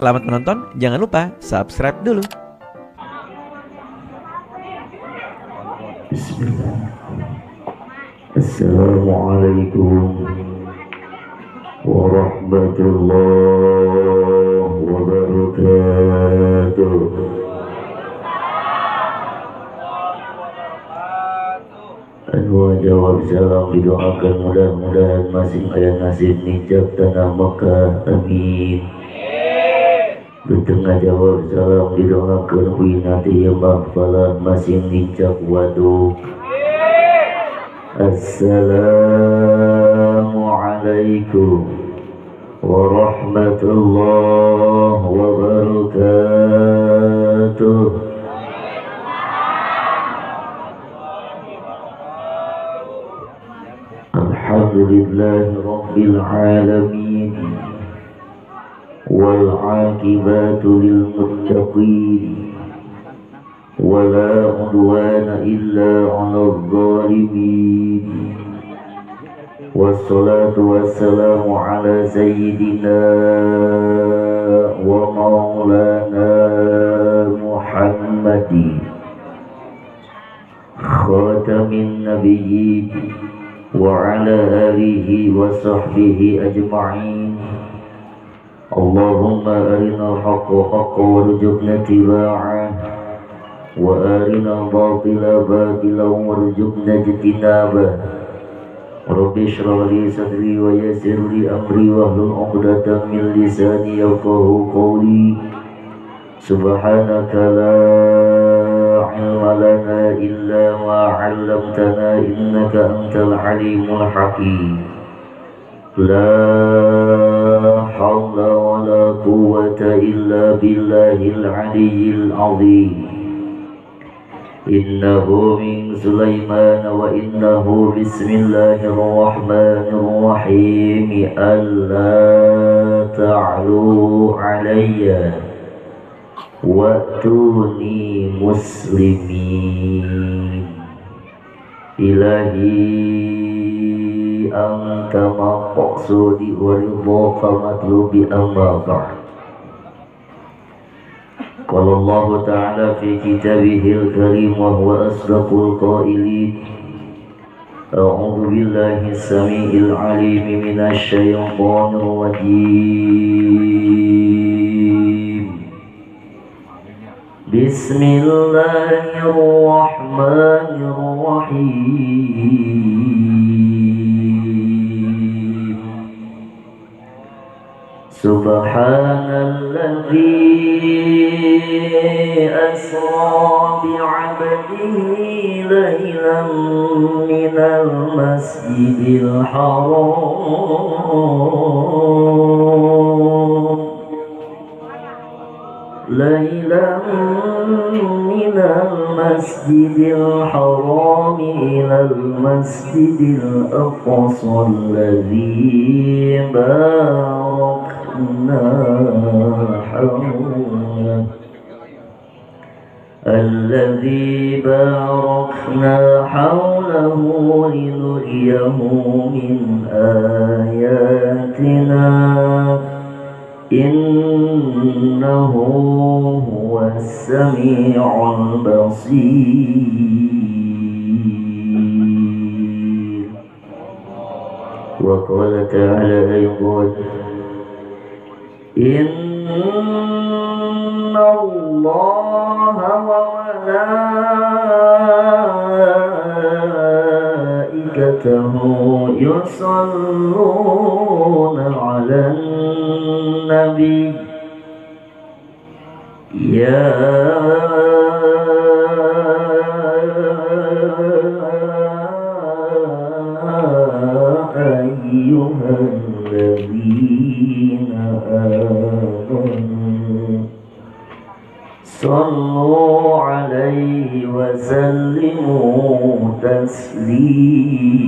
Selamat menonton, jangan lupa subscribe dulu. Bismillah. Assalamualaikum warahmatullahi wabarakatuh. Anu jawab salam didoakan mudah-mudahan masing aya nasib nijab tanah Mekah, amin. Betengah jawab salam didoakan winati mahfalah masing nijab waduk. Assalamualaikum warahmatullahi wabarakatuh. Alhamdulillahi rabbil alamin wal aqibatu lil muttaqin wala udwana illa 'alal zalimin. Wassalatu wassalamu ala sayyidina wa maulana Muhammadin khatamin nabiyyin wa ala alihi wa sahbihi ajma'in. Allahumma arina al-haqqa haqqan warzuqna ittiba'ah wa arina al-batila batilan warzuqna ijtinabah. Rabbi shrah li sadri wa yassir li amri wahlul 'uqdatam min lisani yafqahu qawli. Subhanaka la ilma lana illa ma 'allamtana innaka antal alimul hakim. La hawla wa la quwwata illa billahil aliyyil azim. Innahu min Sulaiman wa innahu bismillahirrahmanirrahim. Alla ta'lu alayya wa'tuni muslimin. Ilahi anta maqsudi wa ridhaka matlubi, amma ba'd. Qala Allah ta'ala fi kitabihil karim wa huwa asdaqul qailin. A'udzu billahi as-sami'il 'alim minasy syaithanir rajim. Bismillahirrahmanirrahim. Subhanalladzi asra bi'abdihi laylan minal masjidil haram laylan minal masjidil haram ilal masjidil aqsa alladzi barakna hawlahu الذي باركنا حوله لنريه من آياتنا إنه هو السميع البصير. وقال تعالى أيضا إن الله وملائكته يصلون على النبي يا أيها الذين آمنوا صلوا عليه وسلموا تسليما.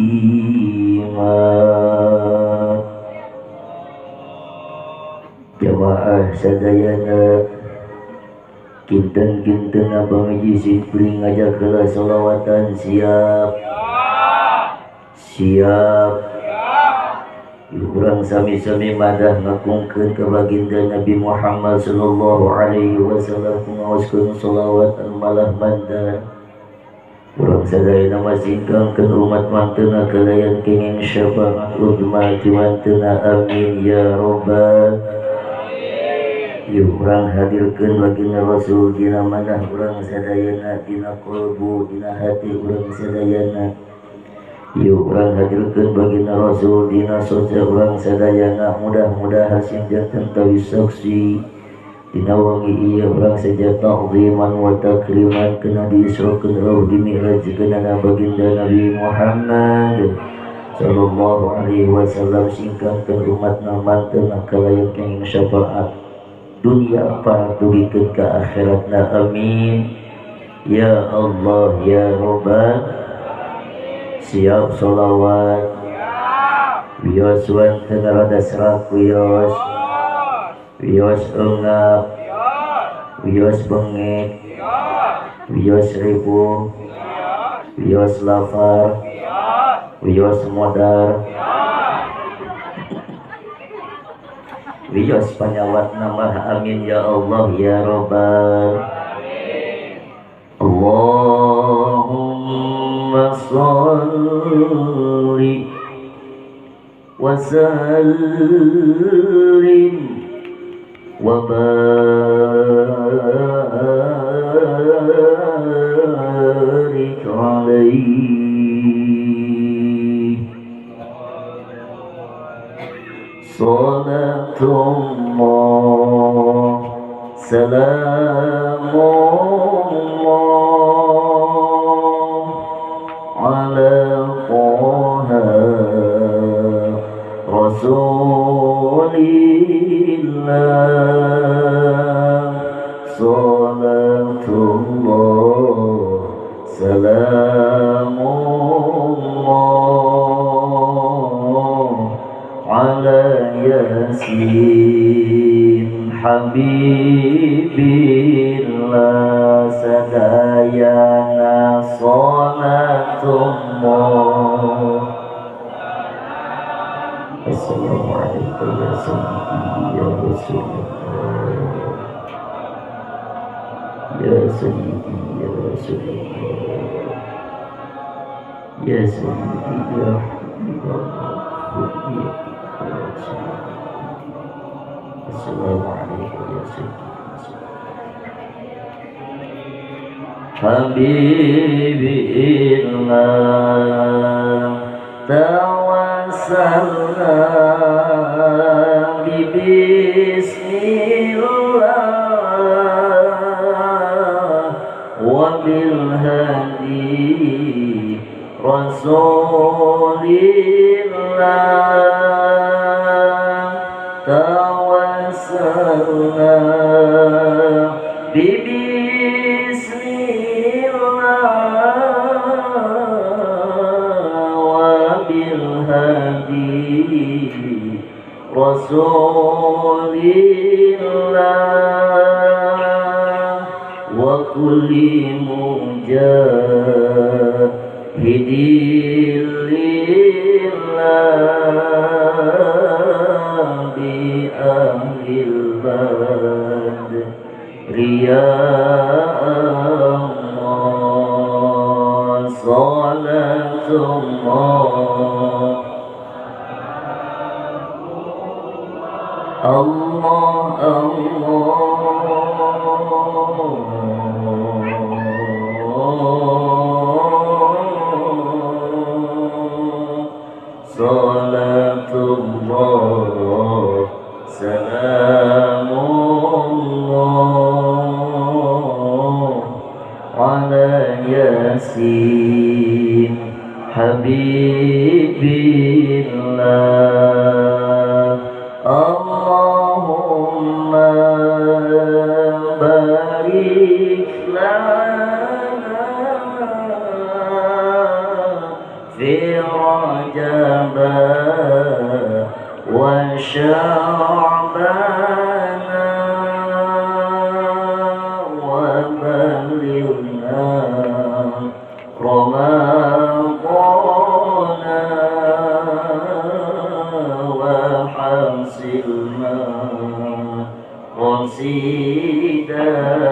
Jamaah sadayana kinten-kinten abang jisit bring ngajak heula sholawatan. Siap? Siap. Urang sami-sami madah ngakungkeun ka baginda Nabi Muhammad sallallahu alaihi wasallam ngaoskeun sholawat anu malah mandar. Urang sadayana masingkangkeun umat mantena kalayan kenging syafaat udma ti mantena amin ya rabbal alamin. Yuk urang hadirkeun baginda Rasul dina manah urang sadayana, dina qalbu, dina hati urang sadayana. Yuk urang hadirkeun baginda Rasul dina soca urang sadayana, mudah-mudahan sing janten tawis saksi dina wangi ieu urang saja ta'ziman wa takriman kena diisrokeun rauh di mi'rajkeunana baginda Nabi Muhammad sallallahu alaihi wasallam singkangkeun umatna mantena kalayan kenging syafaat dunia apa dugikeun ka akhiratna amin ya Allah ya Rabbal. Siap sholawat, wios wonten rada serak wios, wios engap, wios bengek, wios ribu, wios lafar, wios modar, wios panyawat nama amin ya Allah ya Rabbal Allahumma sholli wa sallim wa barik alaihi. Salatullah salamullah ala Taha Rasulillah. Salatullah salamullah ala Yasin Habibillah. Sadayana salatullah. Assalamualaikum ya Sayyidi ya Rasulullah, ya Sayyidi ya Rasulullah, ya Sayyidi ya Habibullah. Assalamualaikum ya Sayyidi Habibillah. Tawassalna bi bismillah wa bil hadi Rasulillah. Tawassalna bi bismillah wa bil hadi Rasulillah wa kulli mujahidin lillah bi ahlil badr ya Allah. Salatullah Allah Allah Salatullah salamullah ala Yasin Habibillah. Allahumma barik lana fi Rajab wa Sya'ban wa balighna Ramadana wa Salatullah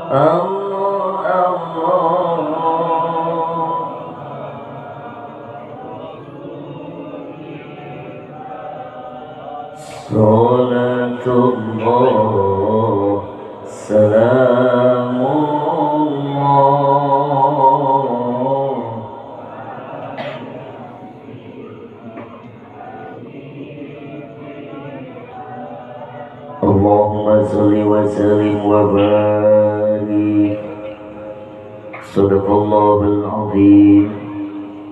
Allah Allah Salatullah Salamullah. Allahumma salli wa sallim wa barik. Sadaqallahul azim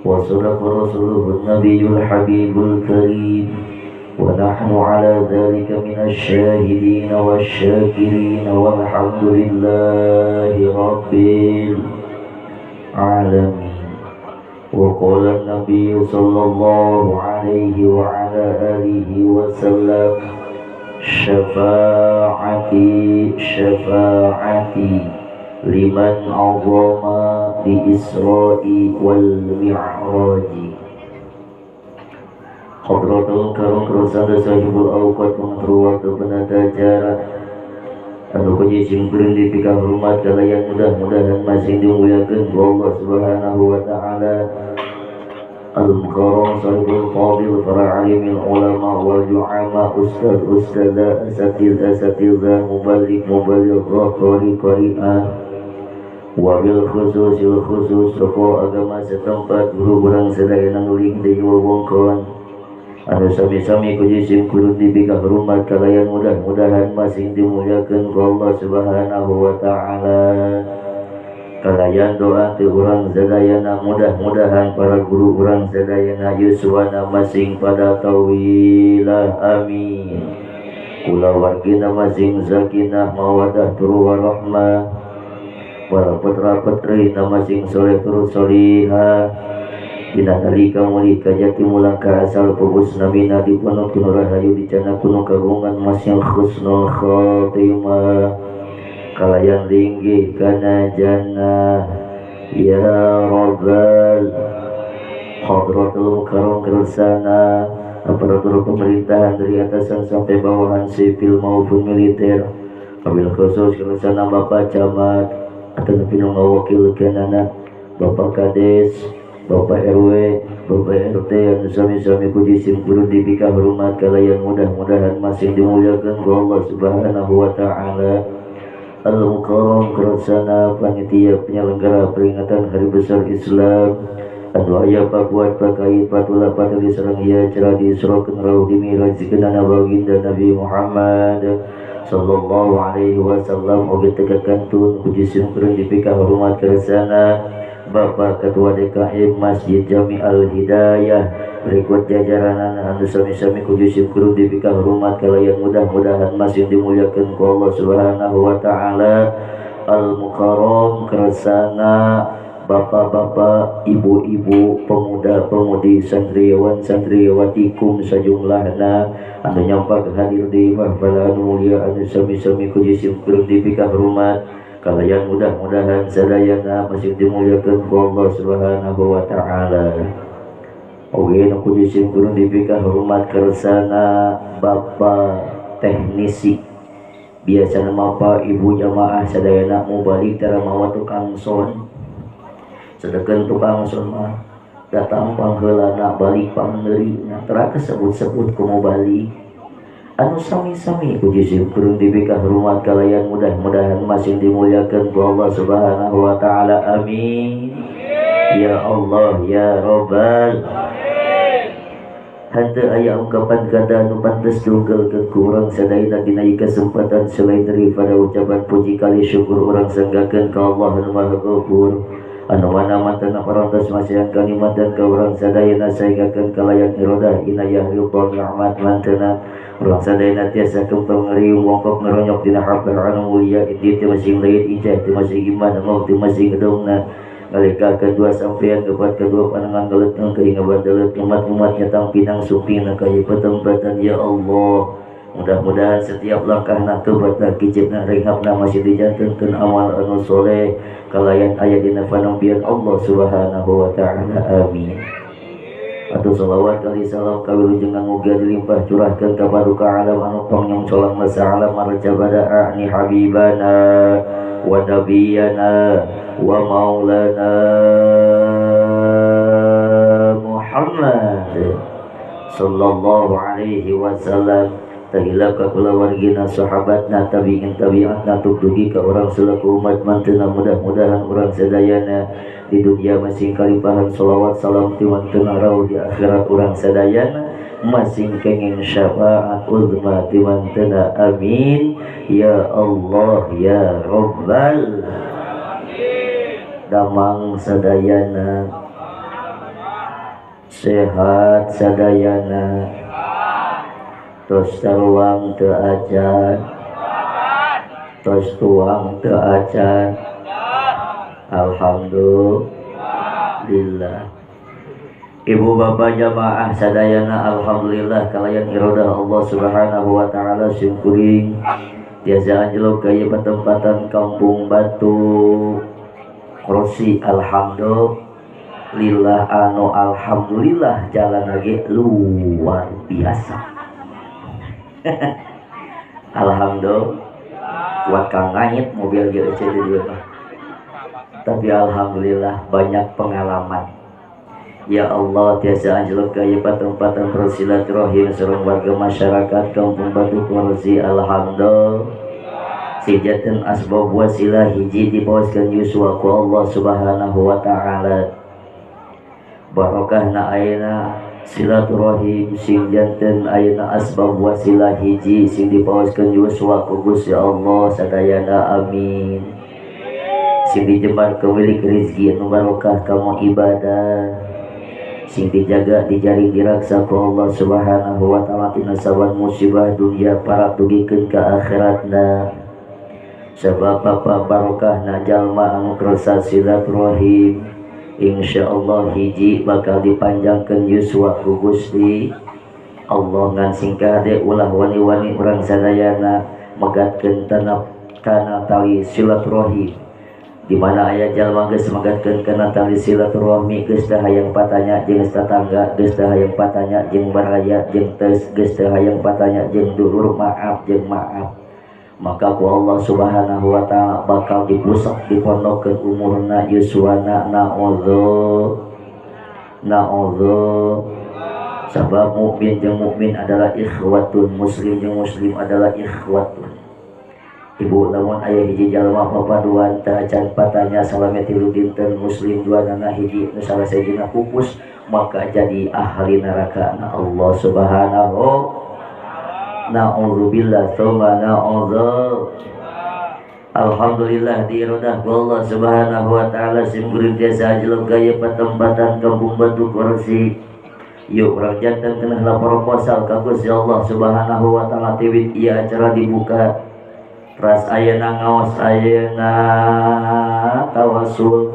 wa sadaqa rasuluhun nabiyul habibul karim. Wa nahnu ala dhalika minasy syahidin wasy syakirin walhamdulillahi rabbil alamin. Wa qala an-nabiy sallallahu alaihi wa ala alihi wa sallam, syafaati syafaati liman azama bi Isra'i wal Mi'raji. Hadratul karim kersana sahibul awqat pengatur waktu penata acara anu puji simkuring dipika hormat kalayan mudah-mudahan masing dimuliakeun ku Allah Subhanahu wa taala. Al-Mukarram sahibul fadil para alimil ulama wal ju'ama ustaz ustazah asatiz asatizah muballigh mubalighah qari qari'ah wabil khususil khusus tokoh agama setempat guru urang sadayana nuling deui wewengkon anu sami-sami puji simkuring dipika hormat kalayan mudah-mudahan masing dimuliakeun ku Allah Subhanahu wa taala. Kalayan doa ti urang sadayana mudah-mudahan para guru urang sadayana yuswana masing pada tawilah amin. Kulawargina masing sakinah mawadah turu warahmah. Para putra putri masing soleh turut solihah. Dina nalika mulih ka jati mulang ka asal pupus nabina dipunuk tinu rahayu dicana kuno kagungan masing husnul khatimah. Kalayan linggih kana jannah ya rabbal. Hadratul mukarram kersana aparatur pemerintahan dari atasan sampai bawahan sipil maupun militer, wabil khusus kersana Bapak Camat atau pinung ngawakil kanana Bapak Kades, Bapak RW, Bapak RT anu sami-sami puji simkuring dipika hormat kalayan mudah-mudahan masing dimuliakeun ku Allah Subhanahu wa taala. Al-Mukarram kersana panitia penyelenggara peringatan Hari Besar Islam anu aya pabuat pakait patula patuli sareng ieu acara diisrokeun rauh dimirajkeun baginda Nabi Muhammad sallallahu alaihi wasallam oge teu kakantun puji simkuring dipika hormat kersana Bapak Ketua DKM Masjid Jami Al Hidayah berikut jajaranan anu sami-sami kudu simkuring dipika hormat kalayan mudah-mudahan masing dimuliakeun ku Allah Subhanahu wa taala. Al-Mukarram kersana bapak-bapak, ibu-ibu, pemuda-pemudi, santriwan, santriwati kum sajumlahna anu nyampak hadir di mahfal anu mulia anu sami-sami kudu simkuring dipika hormat kalayan mudah-mudahan sadayana masih dimuliakeun ku Allah Subhanahu wa taala. Oge nu kudu simkuring dipika hormat kersana bapak teknisi biasana mah ibu jamaah sadayana mubalik tara mawa tukang son. Sedengkeun tukang son mah datang pangheulana balik pangneurina tara kasebut-sebut ku mubalik. Anu sami-sami puji simkuring dipika hormat kalayan mudah-mudahan masing dimuliakeun ku Allah Subhanahu wa taala amin. Ya Allah ya Rabbal. Henteu aya ungkapan kata anu pantes dungkelkeun ku urang sadayana dina ieu kesempatan selain daripada ucapan puji kali syukur urang sanggakeun ka Allah anu Maha Ghafur anu mana mantena parantos masihan kalimat dan ka urang sadayana saenggakeun kalayan irodah inayah ridha nikmat mantena urang sadayana tiasa kempeng ngriung wongkok ngeronyok dina hafal anu mulia indi teu masing leuit ijah teu masing iman mau teu masing gedongna ngalika kedua sampean kepada kedua panangan geleteng ka hingga bandelet umat-umat nyatang pinang suping ka ieu petempatan ya Allah. Mudah-mudahan setiap langkahna teubatna kijibna ringapna masih dijantenkeun amal anu soleh kalayan aya dina panampian Allah Subhanahu wa taala. Amin. Atuh salawat kali salam kawilujengan mugia dilimpah curahkeun ka paduka alam anu pangyong colang masa alam marja bada a'ni habibana wa nabiyana wa maulana Muhammad sallallahu alaihi wasallam. Tahilap ka kulawargina sahabatna tabi'in tabi'atna dugi ka urang selaku umat mantena. Mudah-mudahan urang sadayana di dunia masing kalimpahan sholawat salam ti mantena rauh di akhirat urang sadayana masing kenging syafaat uzma ti mantena. Amin ya Allah ya Rabbal damang sadayana sehat sadayana tos taruang teu acan tos tuang teu acan. Alhamdulillah. Ibu bapak jamaah sadayana alhamdulillah kalayan iradah Allah Subhanahu wa taala simkuring tiasa anjlok ka ieu patempatan Kampung Batu Kursi. Alhamdulillah anu alhamdulillah jalan lagi luar biasa. Alhamdulillah kuat kang ngait mobil ge eueuh di dieu mah. Tapi alhamdulillah banyak pengalaman. Ya Allah tiasa anjlok ka ieu patempatan bersilaturahim sareng warga masyarakat Kampung Batu Kursi. Alhamdulillah sijaten asbab wasilah hiji dipaoskeun yuswa ku Allah Subhanahu wa taala. Barokahna ayeuna silaturahim sing janten ayeuna asbab wasilah hiji sing dipaoskeun yuswa ku Gusti Allah sadayana. Amin. Sing dijembar kemilik rezeki anu barokah kamu ibadah sing dijaga dijaring diraksa ku Allah Subhanahu wa taala tina saban musibah dunia para tugikeun ka akhiratna. Sebab apa barokahna jalma anu kersa silaturahim insyaallah hiji bakal dipanjangkeun yuswa ku Gusti Allah. Ngan singkah de ulah wani-wani urang sadayana megatkeun kana tali silaturahim. Di mana aya jalma geus megatkeun kana tali silaturahmi geus teu hayang patanya jeung tetangga, geus teu hayang patanya jeung baraya, jeung teus geus teu hayang patanya jeung dulur, maaf jeung maaf. Maka ku Allah Subhanahu wa taala bakal dipusak dipondokeun umurna yuswana. Na'udzu sabab mukmin jeung mukmin adalah ikhwatun, muslim jeung muslim adalah ikhwatun. Ibu lamun aya hiji jalma papaduan teu acan patanya salame 3 dinten muslim dua nana hiji nu salah sahijina pupus maka jadi ahli neraka na Allah Subhanahu. Na'udzubillah tsumma na'udzu. Alhamdulillah di irodah Allah Subhanahu wa taala simkuring tiasa anjlok ka ieu patempatan Kampung Batu Kursi. Yuk urang janten kena proposal ka Gusti Allah Subhanahu wa taala tiwit ieu acara dibuka. Ras ayeuna ngaos ayeuna tawasul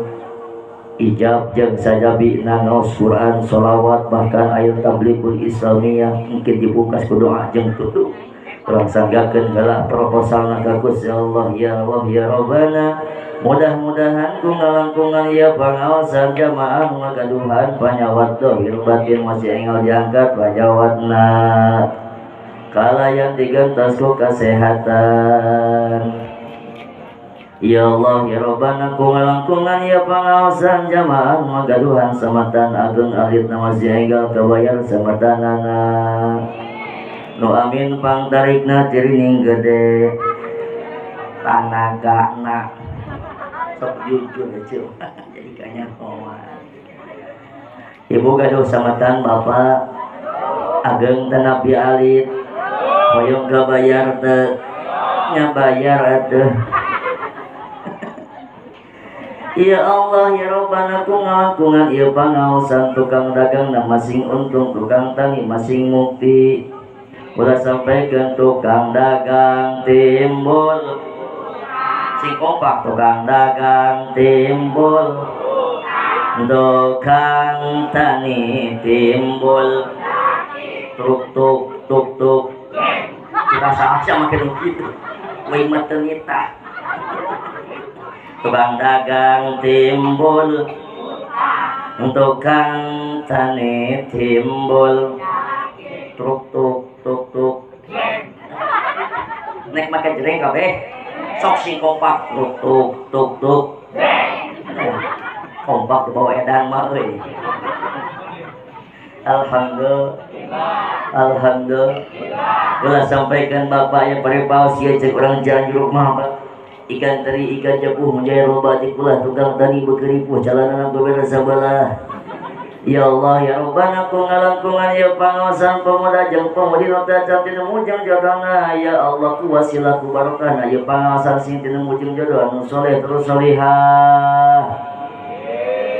ijab jeung sajabi ngaos Quran sholawat bahkan ayat tablighul islamiyah mungkin dibuka ku doa jeung tuduh. Urang sanggakeun heula proposalna ka Gusti Allah. Ya Allah ya Rabbana mudah-mudahan ku ngalangkungan ieu pangaosan jamaah ngagaduhan panyawat dohir batin masih enggal diangkat panyawatna kalayan digentos ku kasehatan. Ya Allah ya Rabbana ku ngalangkungan ya pangaosan jamaah magaduhan samatan ageng alit masih enggal kabayar samatanana. Nu amin pang tarikna cirining gede tanagana. Sok jujur eceu jadi kanyahoan. Ibu gaduh samatan bapak ageng tanapi alit hoyong kabayar teu nya bayar atuh. Ya Allah ya Rabbana ku ngalangkungan ieu pangaosan tukang dagang na masing untung tukang tani masing mukti. Ulah sampaikan tukang dagang timbul sing kompak tukang dagang timbul tukang tani timbul truk tuk tuk tuk Rasa asa make nu kitu. Weuh mah teu nitah. Tukang dagang timbul, tukang tani timbul, truk tuk tuk tuk, nek make jreng kabeh, sok sing kompak truk tuk tuk tuk, kompak dibawa edan mah euy. Alhamdulillah, alhamdulillah. Ulah sampaikan bapak yang paripaos ieu cek urang jalan jeruk mah Pak. Ikan teri, ikan japuh, menjaya roba tikulah, tukang tani bekeripuh, jalanan berbeda sabalah. Ya Allah, ya Rabbana, ku ngalangkungan ya pangawasan pemuda jeung pemudi nu teu acan tinemu jeung jodohna. Ya Allah, ku wasilah ku barokahna ya pangawasan sing tinemu jeung jodoh anu soleh terus solihah.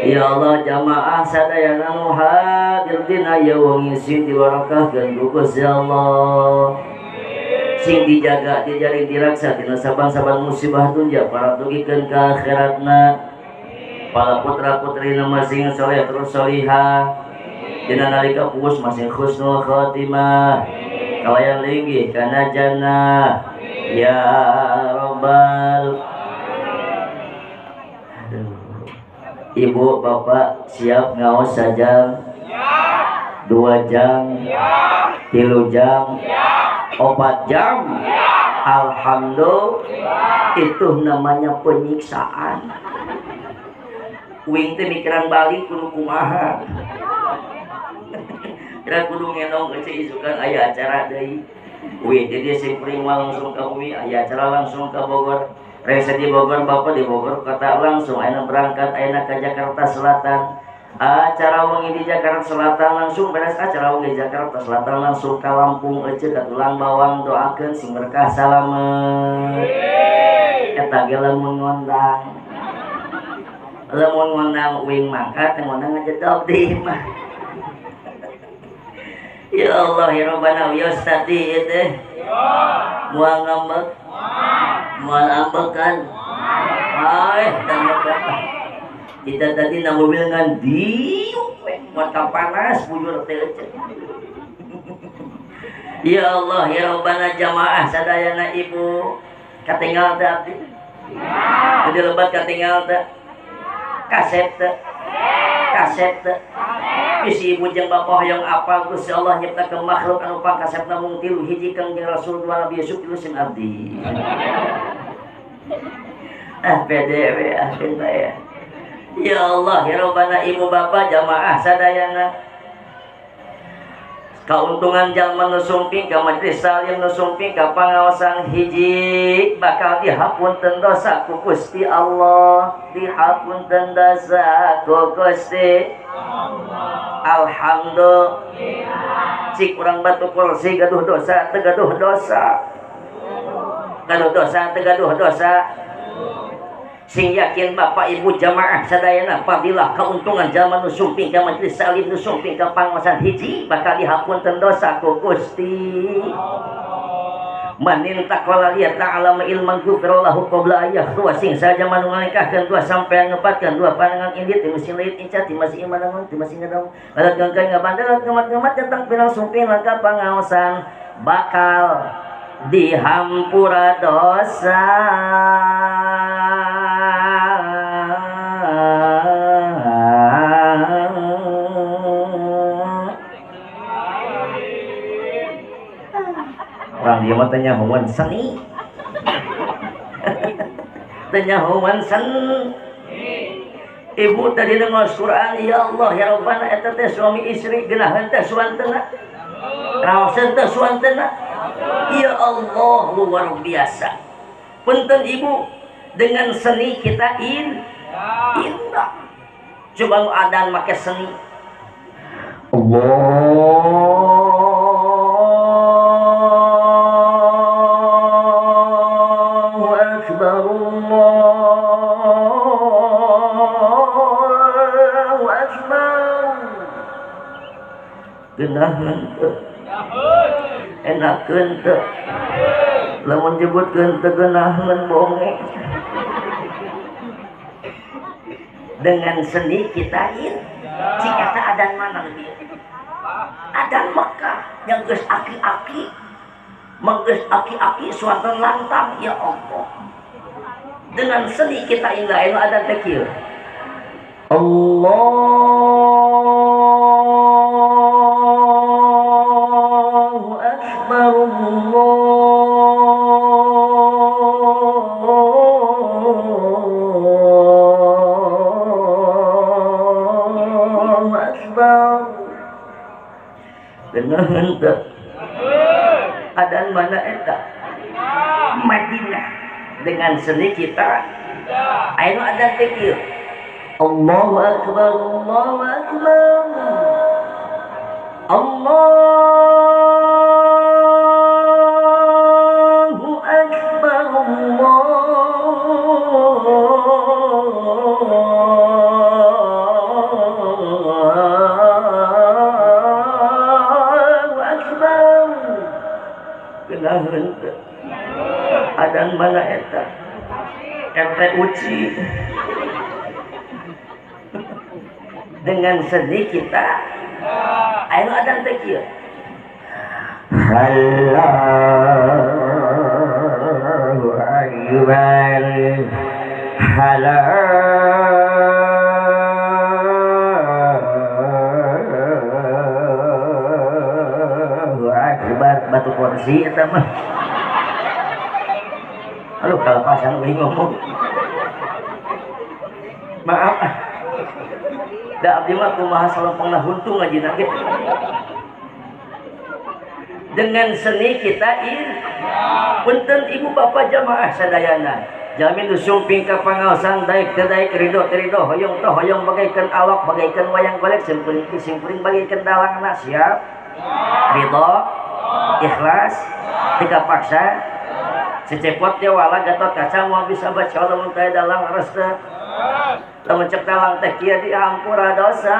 Ya Allah, jamaah sadayana nu hadir dina ya wengi sing dibarokahkeun ku Gusti Allah. Sing dijaga, dijaring, diraksa dina saban-saban musibah dunya para dugikeun ka akhiratna. Para putra-putrina masing soleh terus solihah. Dina nalika puus masing husnul khatimah. Kalayan linggih kana jannah. Ya Rabbal. Aduh. Ibu, bapak siap ngaos sajam? 2 jam? 3 jam? 4 jam? Alhamdulillah. Itu namanya penyiksaan. Uing teh mikiran balik kudu kumaha. Kira kudu ngendong ece isukan aya acara deui. Uing jadi sing kuring langsung ka bumi, aya acara langsung ka Bogor. Rese di Bogor, bapak di Bogor kota langsung ayeuna berangkat ayeuna ka Jakarta Selatan. Acara wengi di Jakarta Selatan langsung beres acara wengi di Jakarta Selatan langsung ka Lampung ece ka Tulang Bawang, doakeun sing berkah salamet. Eta ge lamun ngondang. Lamun ngondang uing mangkat teh ngondang ngajedog di imah. Ya Allah ya Rabbana wios tadi ieu teh. Moal ngambek. Moal ambekan. Hae tangga. Kita tadi na mobil ngan diuk we, mata panas bujur teh ece. Ya Allah ya Rabbana jamaah sadayana ibu katinggal teh abdi. Tadi lebat katinggal teh. Kasep teh. Kasep teh. Bisi ibu jeung bapak hoyong apal Gusti Allah nyiptakeun makhluk anu pangkasepna mung 3, hiji Kangjeng Rasul, 2 Nabi Yusuf, 3 sing abdi. Ah pede we ah ya. Ya Allah ya Rabbana ibu bapak jamaah sadayana. Kauntungan jalma nu sumping ka majelis salim nu sumping ka pangaosan hiji bakal dihapunten dosa ku Gusti Allah, dihapunten dosa ku Gusti Allah. Alhamdulillah. Cik urang batu kursi gaduh dosa teu gaduh dosa. Gaduh dosa teu gaduh dosa. Sing yakin bapak ibu jamaah sadayana fadilah keuntungan jalma nu sumping ka majelis salim nu sumping ka pangaosan hiji bakal dihapunten dosa ku Gusti. Manin taqala liya ta'ala ilman ghufrallahu qabla ayyakhtuwa sing saja manu ngalengkahkeun dua sampean ngepatkeun dua pandangan indit ti mesin leuit inca ti masih imanangun ti masih ngedong balat ganggang ngabandalat ngemat-ngemat datang pinang sumping ka pangaosan bakal dihampura dosa. Orang dia mah tanya hawan seni. Tanya hawan seni. Ibu tadi dengar Quran, ya Allah ya Rabbana eta teh suami istri geunaheun teh suantena. Raoseun teh suantena. Ya Allah luar biasa. Punten ibu, dengan seni kita indah. Coba nu adan make seni. Allahu akbar, Allahu akbar. Geunaheun teu? Enakeun teu? Lamun nyebutkeun teu geunaheun bonge. Dengan seni kita cik eta adan mana lebih? Adan Mekah yang geus aki-aki Manggeus aki-aki suanten lantang ya Allah. Dengan seni kita indah anu adan teh kieu. Allahu akbar Allahu akbar. Dengan henteu adan mana eta? Madinah. Dengan seni kita ayo adan teh kieu. Allahu akbar Allahu akbar Allahu akbar Allahu akbar. Geunah henteu adan mana eta? RT uci. Dengan seni kita ayo adan teh kieu. Allahu akbar Allahu akbar. Batu kursi eta mah. Aduh kalepasan euy ngomong. Maaf. Da abdi mah kumaha salompongna huntu ngajina ge. Dengan seni kita in punten ibu bapak jamaah sadayana. Jamin nu sumping ka pangaosan daek teu daek ridho teu ridho hoyong teu hoyong bagaikan awak bagaikan wayang golek simpuring teu simpuring bagaikan dalangna siap. Ridho, ikhlas, tidak paksa. Secepot dia wala Gatot Kaca mau bisa baca lamun teh dalang leres teh. Lamun cek dalang teh kieu dihampura dosa.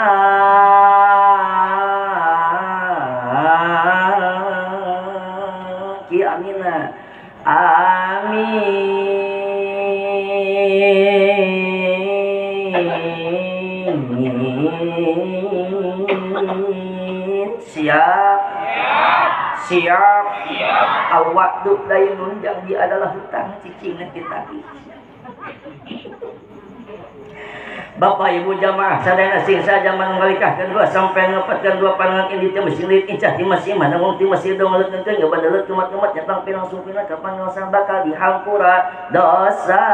Ki amina. Amin. Siap. Siap. Awak duk dainun janji adalah hutang cicingan kita. Bapak Ibu jamaah sadayana sing sajaman ngalikahkeun dua sampai ngepetkeun dua panangan indi teh mesin lit incah di masih mana wong ti masih dong ngaleutkeun ngabandelet kumat-kumat nyatang pirang sumpina ka pangaosan bakal dihampura dosa.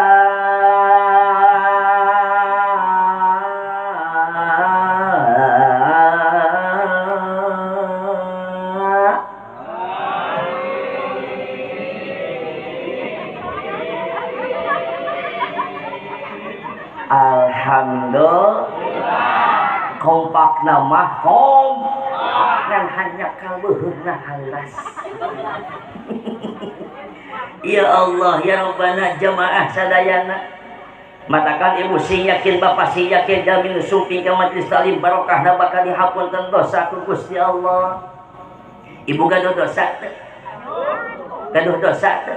Alhamdulillah kompak nama kom ngan hanya kalbeuheuna halas. Ya Allah ya Rabbana jamaah sadayana matakan ibu sing yakin bapak sing yakin jamin sumping ka majelis taklim barokahna bakal dihapunten dosa ku Gusti Allah. Ibu gaduh dosa teu? Gaduh dosa teu?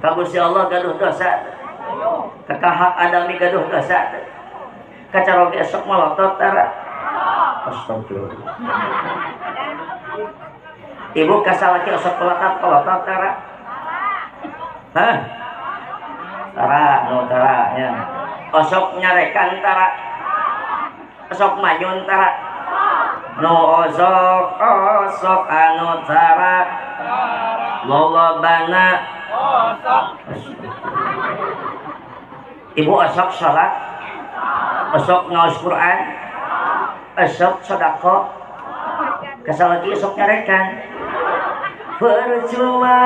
Ka Gusti Allah gaduh dosa teu? Kakahak adami gaduh dosa teu? Kacaroge esok malotot tara. Astagfirullah. Ibu kasalaki osok pelotot tara. Hah? Tara, no tara ya. Osok nyarekan tara. Osok manyun tara. No osok osok anu tara. Lolobana osok. Ibu osok salat, osok ngaos Quran, osok sedekah, kasalaki osok nyarekan. Percuma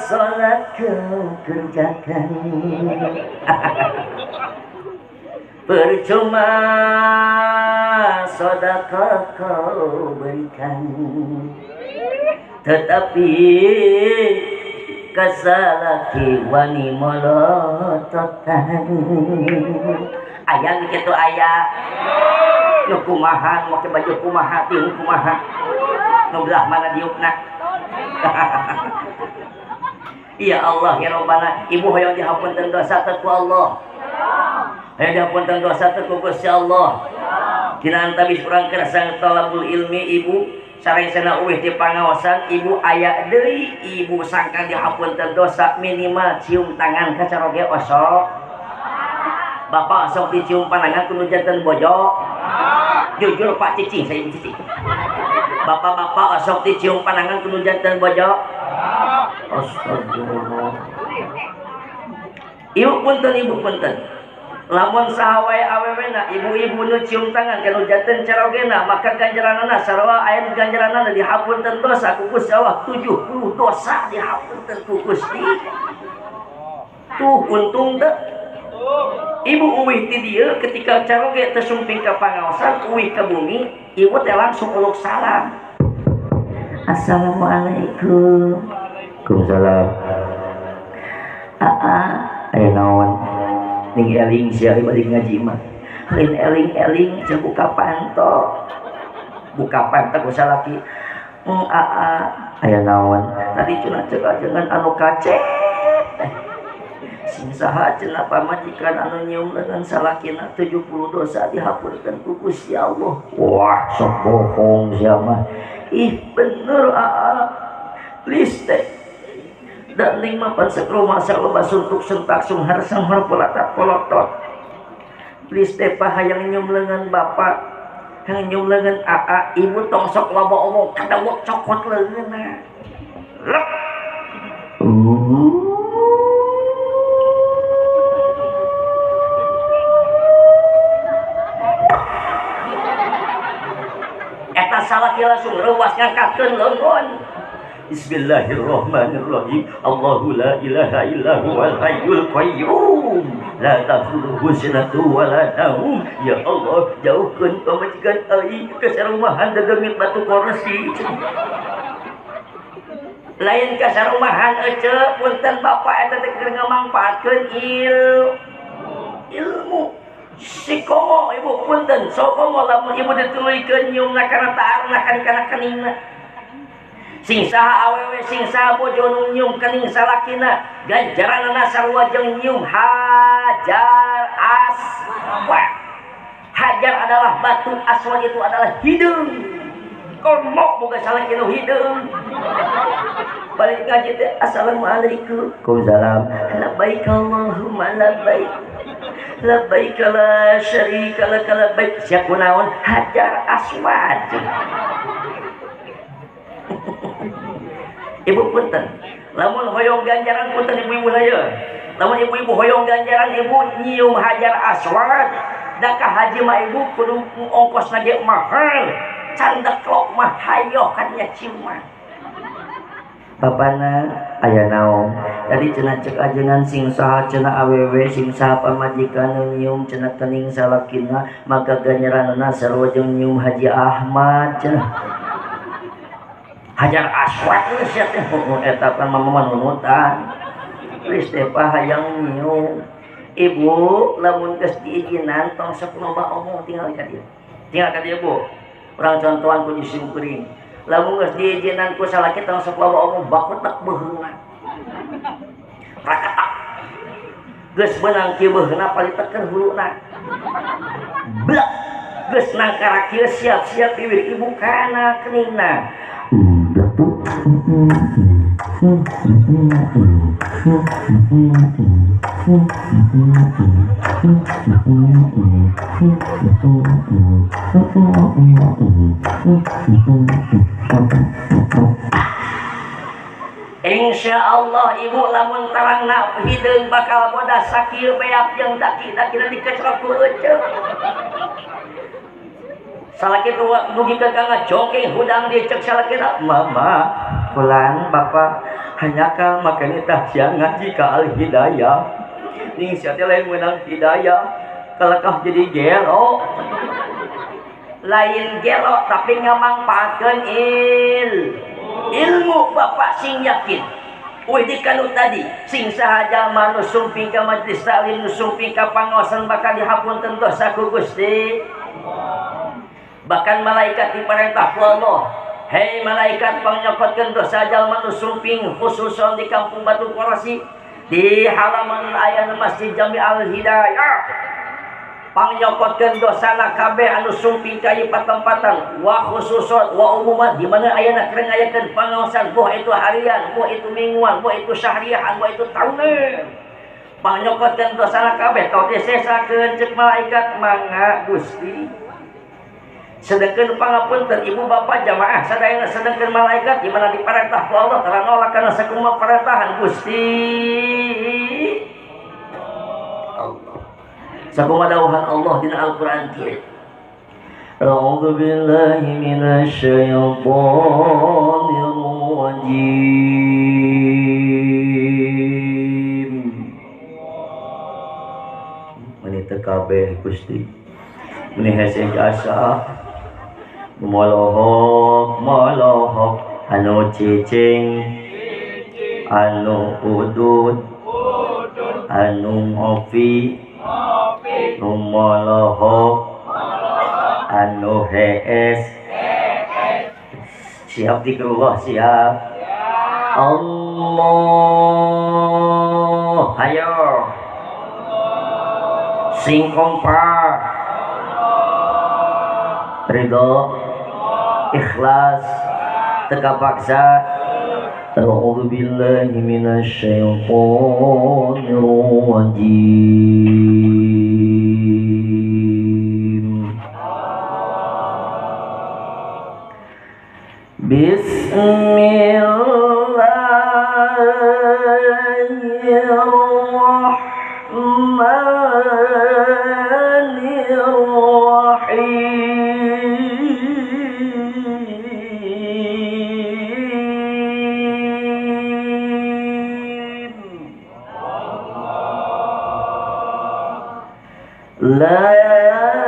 salat kau kerjakan, percuma sedekah kau berikan, tetapi kasalaki wani molototan. Aya kitu aya nu kumaha make baju kumaha tiung kumaha nu belah mana diukna. Ya Allah ya Rabbana, ibu hoyong dihapunten dosa teh ku Allah. Hoyong dihapunten dosa teh ku Gusti Allah. Dina antabis urang kersa talabul ilmi ibu Sarengsena uwih di pangaosan ibu aya deui ibu sangka dihapunten dosa minimal cium tangan ka caroge osok. Bapak osok dicium panangan kudu janten bojo. Jujur Pak cicing saya ibu cicing. Bapak-bapak osok dicium panangan kudu janten bojo. Astagfirullah. Ibu punten ibu punten. Lamun saha wae awewena ibu-ibu nu cium tangan kanu janten carogena maka ganjaranana sarua aya ganjaranana dihapunten dosa ku Gusti Allah 70 dosa dihapunten ku Gusti. Tuh untung teu. Ibu uwih ti dieu ketika caroge teu sumping ka pangaosan uwih ka bumi ibu teh langsung uluk salam. Assalamualaikum. Waalaikumsalam. Aa aya naon? Ning eling sia balik ngaji mah. Lain eling-eling jeung buka panto. Buka panto ku salaki. Aa aya naon? Tadi cenah cek ajengan anu kacet. Sing saha cenah pamajikan anu nyium dengan salakina 70 dosa dihapunten ku Gusti Allah. Wah, sok bohong sia mah. Ih, bener aa. Please teh. Dan ning mah pan sakroma saloba suntuk sentak sunghar sanghar polatak polotot. Please teh hayang nyium leungeun bapak, hayang nyium leungeun aa, ibu tong sok loba omong kadawek cokot leungeunna. Lek. Eta salaki langsung reuwas ngangkatkeun leungeun. Bismillahirrahmanirrahim. Allahu la ilaha illa huwal hayyul qayyum. La ta'khudhuhu sinatun wa la naum. Ya Allah, jauhkeun pamajikan aing ka sarumahan degeungit batu kursi. Lain ka sarumahan ece, punten bapak eta teh keur ngamangpaatkeun ilmu. Si komo ibu punten, so komo lamun ibu dituluykeun nyiumna kana taarna kana keningna. Sing saha awewe sing saha bojo nu nyium kening salakina ganjaranana sarua jeung nyium hajar aswad. Hajar adalah batu, aswad itu adalah hideung. Komo boga salaki nu hideung. Balik ngaji teh assalamualaikum. Waalaikumsalam. Labbaik Allahumma labbaik. Labbaik la syarika lak labbaik. Sia kunaon hajar aswad. Ibu punten, lamun hoyong ganjaran punten ibu-ibu saya. Lamun ibu-ibu hoyong ganjaran ibu nyium hajar aswad. Da ka haji mah ibu kudu ongkosna ge mahal. Candeklok mah hayoh kan nya ciuman. Bapana aya naon? Tadi cenah cek ajengan sing saha cenah awewe sing saha pamajikan nu nyium cenah kening salakina maka ganjaranana sarua jeung nyium Haji Ahmad cenah. Hajar aswad geus sia teh eta kan mama nunutan. Geus teh hayang nyium. Ibu lamun geus diizinan tong sok loba omong tinggal ka dieu. Tinggal ka dieu Bu. Urang contohan ku sim kuring. Lamun geus diizinan ku salaki tong sok loba omong bakutek beuheungna. Rakatak. Geus beunang kieu beuheungna palitekeun huluna. Blek. Geus nangkara kieu siap-siap bibir ibu kana keningna. Insya Allah ibu lamun tarangna hideung bakal bodas sakieu beak jeung daki-dakina dikecrok ku eceu. Salaki dugi ka ngajongking hudang dicek salakina mama pulang bapak hanya ka makanya tah siang ngaji ka Al Hidayah ning sia teh lain meunang hidayah kalakah jadi gelo lain gelo tapi ngamangpaatkeun ilmu bapak sing yakin. Uih di kanu tadi sing saha jalma nu sumping ka majelis taklim nu sumping ka pangaosan bakal dihapunten dosa ku Gusti. Bahkan malaikat diperintah ku Allah, hei malaikat pangnyokotkeun dosa jalma nu sumping khususon di kampung Batu Korasi di halaman ayana Masjid Jami Al Hidayah. Pangnyokotkeun dosana kabeh anu sumping ka ieu patempatan wa khususon wa umuman di mana ayana keur ngayakeun pangaosan boh itu harian, boh itu mingguan, boh itu syahrian, boh itu tahunan. Pangnyokotkeun dosana kabeh tong disesakeun ceuk malaikat mangga Gusti. Sedangkan pangapunten ibu bapak jamaah sadayana sedangkan malaikat di mana diperintah ku Allah tara nolak kana sakumaha perentahan Gusti Allah. Sakumaha dawuhan Allah dina Al-Qur'an kieu. A'udzu billahi minasyaitonir rajim. Meni teu kabeh Gusti. Meni hese asa molohok molohok anu cicing anu udud anu ngopi nu molohok anu hees siap dikrullah siap Allah ayo sing kompak ridho ikhlas teka paksa. A'udzu billahi minasyaitonir rajim. Bismillahirrahmanirrahim. La ya'suna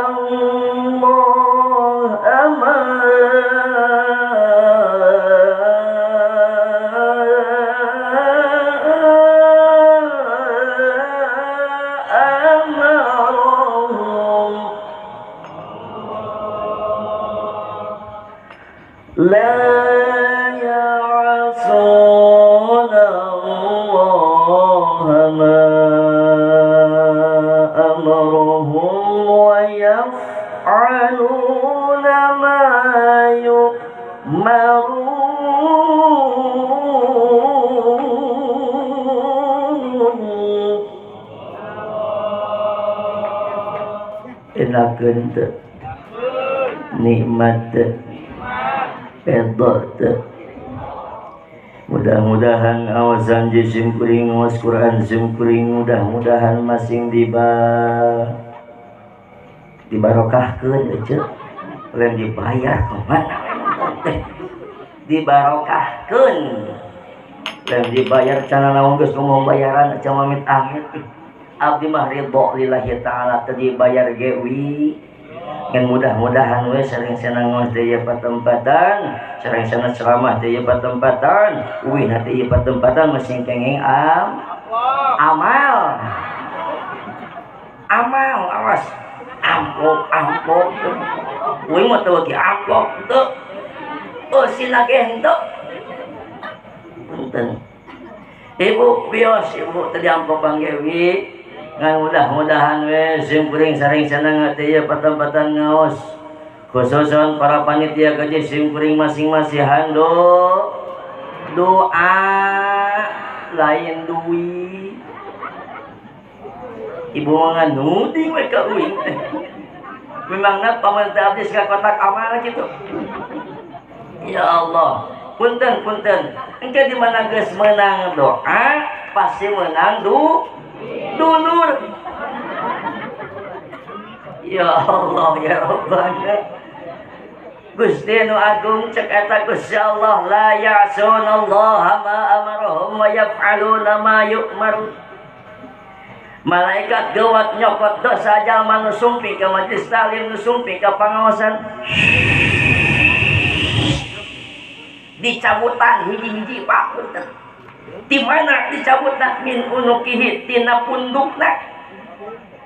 Allah ma amarahum la ya'suna ma amarahum wa yaf'aluna ma yu'marun. Enakeun teu nikmat teu redha teu. Mudah-mudahan awasan jisim kuring awas Quran sim kuring mudah-mudahan masing dibarokahkeun euceu lain dibayar kumaha teh dibarokahkeun lain dibayar cana naon geus ngomong bayaran aca amit amit abdi mah ridho lillahi taala teu dibayar ge wi. Ngan mudah-mudahan we sering senang ngaos deui patempatan, sering senang ceramah deui patempatan, uih na deui patempatan masing kenging amal. Amal awas amplop amplop. Uih mah teu ki amplop teu. Eusina ge henteu. Punten. Ibu bios ibu teu diamplop ge wi. Ngan mudah-mudahan we sim kuring saring senang teh ieu patempatan ngaos khususon para panitia gaji sim kuring masing-masing hando doa lain duit ibu mah nuding we ka uing teh memangna paman teh abdi ka kotak amal kitu ya Allah punten punten engke di mana geus meunang doa pasti meunang dulur. Ya Allah ya Rabbana Gusti nu agung cek eta Gusti Allah la ya'sunallaha ma amarahum wa yaf'aluna ma yu'marun. Malaikat gawat nyokot dosa jalma nu sumping ka majelis taklim nu sumping ka pangaosan dicabutan hiji-hiji Pak punten. Di mana dicabutna min unukihi tina pundukna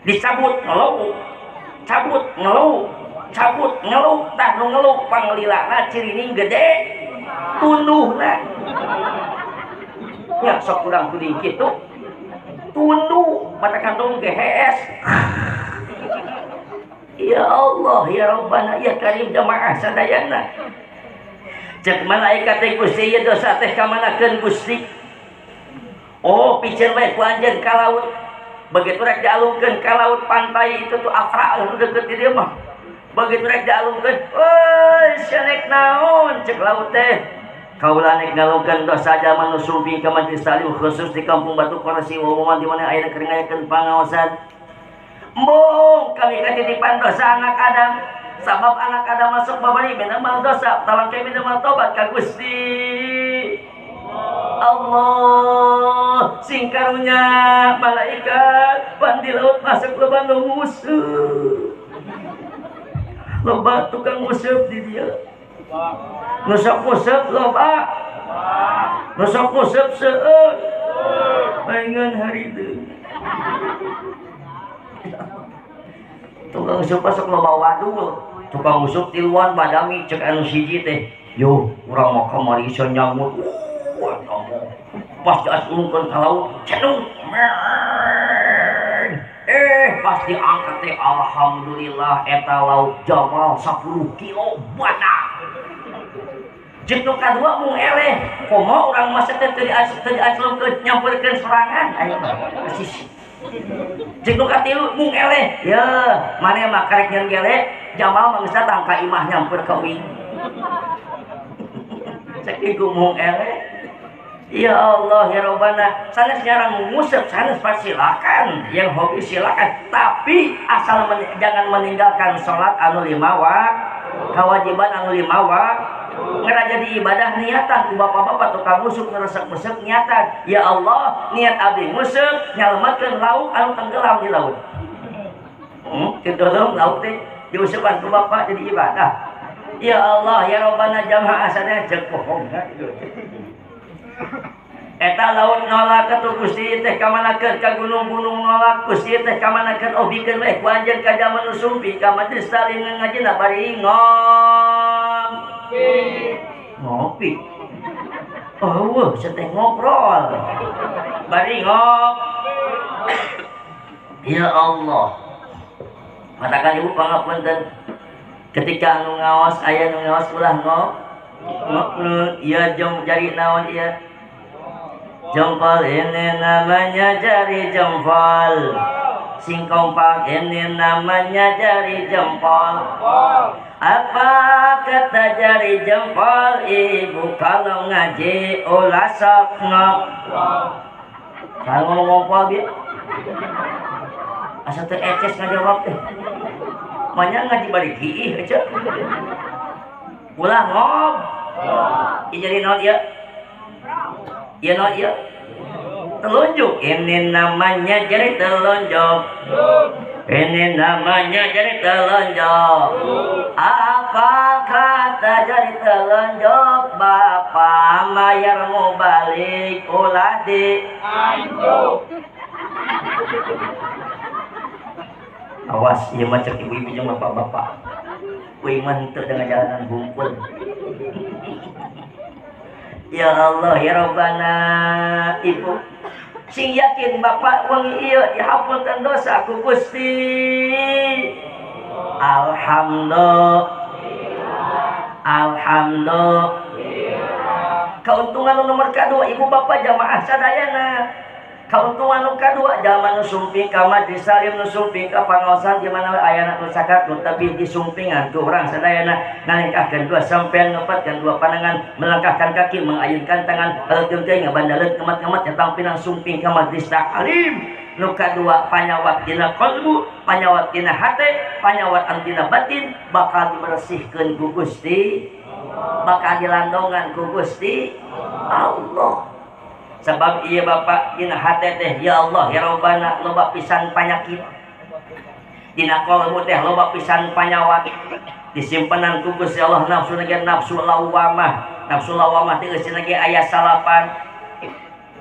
dicabut ngeluh cabut ngeluh cabut ngeluh tah nu ngeluh panglilana cirining gede tunduhna. Nya sok kurang kuring kitu. Tundu mata kantong ge hees. Ya Allah ya Rabbana ya Karim jamaah sadayana. Cek malaikat teh Gusti ieu dosa teh kamanakeun Gusti? Oh piceun bae ku anjeun ka laut. Begitu rek dialungkeun ka laut pantai itu tuh Afra anu deukeut di dieu mah. Begitu rek dialungkeun, euy sia nek naon cek laut teh. Kaula nek ngalungkeun dosa jalma nu sumping ka majelis taklim khusus di Kampung Batu Korsi umuman di mana aya keur ngayakeun pangaosan. Embung kami katitipan dosa anak Adam. Sabab anak Adam masuk babari minimal dosa, talangke minimal tobat ka Gusti. Allah sing karunya malaikat pan di laut masuk loba nu musuh. Loba tukang musuh di dia. Nu sok musuh loba. Nu sok musuh seueur. Paingan hariteung. Tukang useup sok loba wadul. Tukang useup tiluan badami cek anu siji teh. Yo, urang mah kamari ieu nyangut. Pas diasungkeun ka laut, cenung. Pas diangkat teh alhamdulillah eta laut Jamal 10 kilo bana. Jeung nu kadua mung eleh, komo urang mah teh teu diasungkeun nyamperkeun sorangan aya mah. Persis. Jeung nu katilu mung eleh, ye maneh mah karek nyeun gele, Jamal mah geus datang ka imah nyamper ka uing. Cek ieu mung eleh. Ya Allah ya Rabbana, sanes nyarang ngusep, sanes silakan, yang hobi silakan, tapi asal jangan meninggalkan sholat anu lima waktu, kewajiban anu lima waktu, ngera jadi ibadah niatan ku bapak-bapak tukang ngusep ngeresek-resek niatan, ya Allah niat abdi ngusep nyalametkeun lauk anu tenggelam di laut, tenggelam laut teh diusepan ku bapak jadi ibadah. Ya Allah ya Rabbana jamaah sadaya cek bohong gitu. Eta laut nolak atuh Gusti teh kamanakeun ka gunung-gunung nolak Gusti teh kamanakeun obikeun we ku anjeun ka jaman nu sumpi ka majelis taklim ngajina bari ngopi. Ngopi. Oh, seteh ngobrol. Bari ngopi. Ya Allah. Katakan ibu pangapunten ketika anu ngaos aya nu ngaos ulah ngop ngobrol ieu jong jari naon ieu? Jempol ini namanya jari jempol. Sing kompak ini namanya jari jempol. Apa kata jari jempol ibu kalau ngaji ulah sok ngobrol. Kalau ngomong ngompol dia asa teu eces ngajawab teh. Manya ngaji bari kiih aja. Ulah ngob. Ieu jadi naon ieu? Ieu naon ieu? Telunjuk. Ini namanya jari telunjuk. Ini namanya jari telunjuk. Apa kata jari telunjuk? Bapak mayarmu balik ulah di anjuk. Awas ieu mah cek ibu-ibu jeung bapak-bapak. Uing mah henteu dengan jalanan bungkul. Ya Allah ya Rabbana ibu sing yakin bapak wengi ieu dihapunten dosa ku Gusti. Alhamdulillah. Alhamdulillah. Keuntungan nomor kedua ibu bapak jamaah sadayana. Keuntungan nu kadua jalma nu sumping ka majelis salim nu sumping ka pangaosan di mana ayana nu sakat nu tebih disumpingan ku urang sadayana ngalengkahkeun dua sampean ngepatkeun dua pandangan melangkahkan kaki mengayunkan tangan heukeun teh ngabandaleut kemat-kemat nyatang pinang sumping ka majelis taklim nu kadua panyawat dina qalbu panyawat dina hate panyawat dina batin bakal dibersihkeun ku Gusti bakal dilandongan ku Gusti Allah. Sebab iya bapak dina hate teh ya Allah ya Rabbana loba pisan panyakit dina qalbu teh loba pisan panyawat disimpenan ku Gusti Allah nafsu ge nafsu lawamah nafsu lawamah teh geus ge aya salapan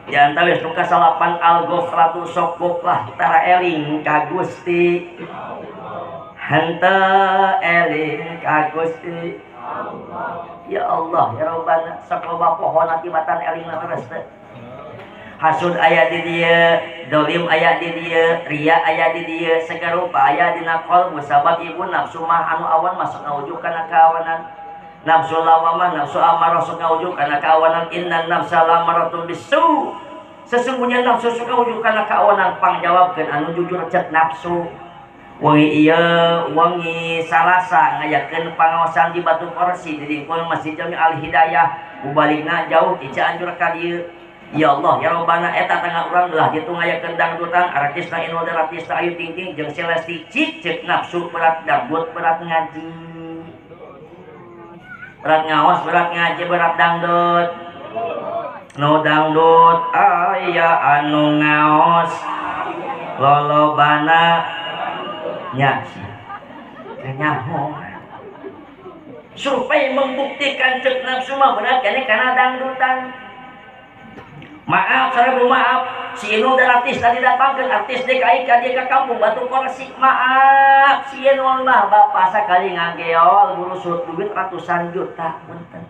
di antara nu kasalapan al-ghaflatu sok goflah tara eling ka Gusti henteu eling ka Gusti ya Allah ya Rabbana sok loba pohon tibatan eling terus teh. Hasud aya di dieu, dolim aya di dieu, ria aya di dieu, sagarupa aya dina qalbu sabab ibu nafsu mah anu awan masuk ngaujuk kana kaawanan. Nafsu lawamah, nafsu amarah sok ngaujuk kana kaawanan. Innan nafsa lamaratun bisu. Sesungguhnya nafsu sok ngaujuk kana kaawanan. Pangjawabkeun anu jujur cek nafsu. Wengi ieu wengi Salasa ngayakeun pangaosan di Batu Korsi di lingkungan Masjid Jami Al Hidayah. Ubaligna jauh ti Cianjur ka dieu. Ya Allah ya Robbana eta tangga urang belah ditu ngayakeun dangdutan artisna Inul Daratista Ayu Ting Ting jeung Celesti cik cek nafsu berat dangdut berat ngaji. Berat ngaos berat ngaji berat dangdut. Nu dangdut aya anu ngaos lolobana nya kanyaho. Survei membuktikan cek nafsu mah berat kene kana dangdutan. Maaf, seribu maaf, si Inul Daratista tadi datangkan artis DKI ka dia ke kampung Batu Korsi. Maaf, si Inul mah bapak sakali ngageol ngurusut duit ratusan juta punten.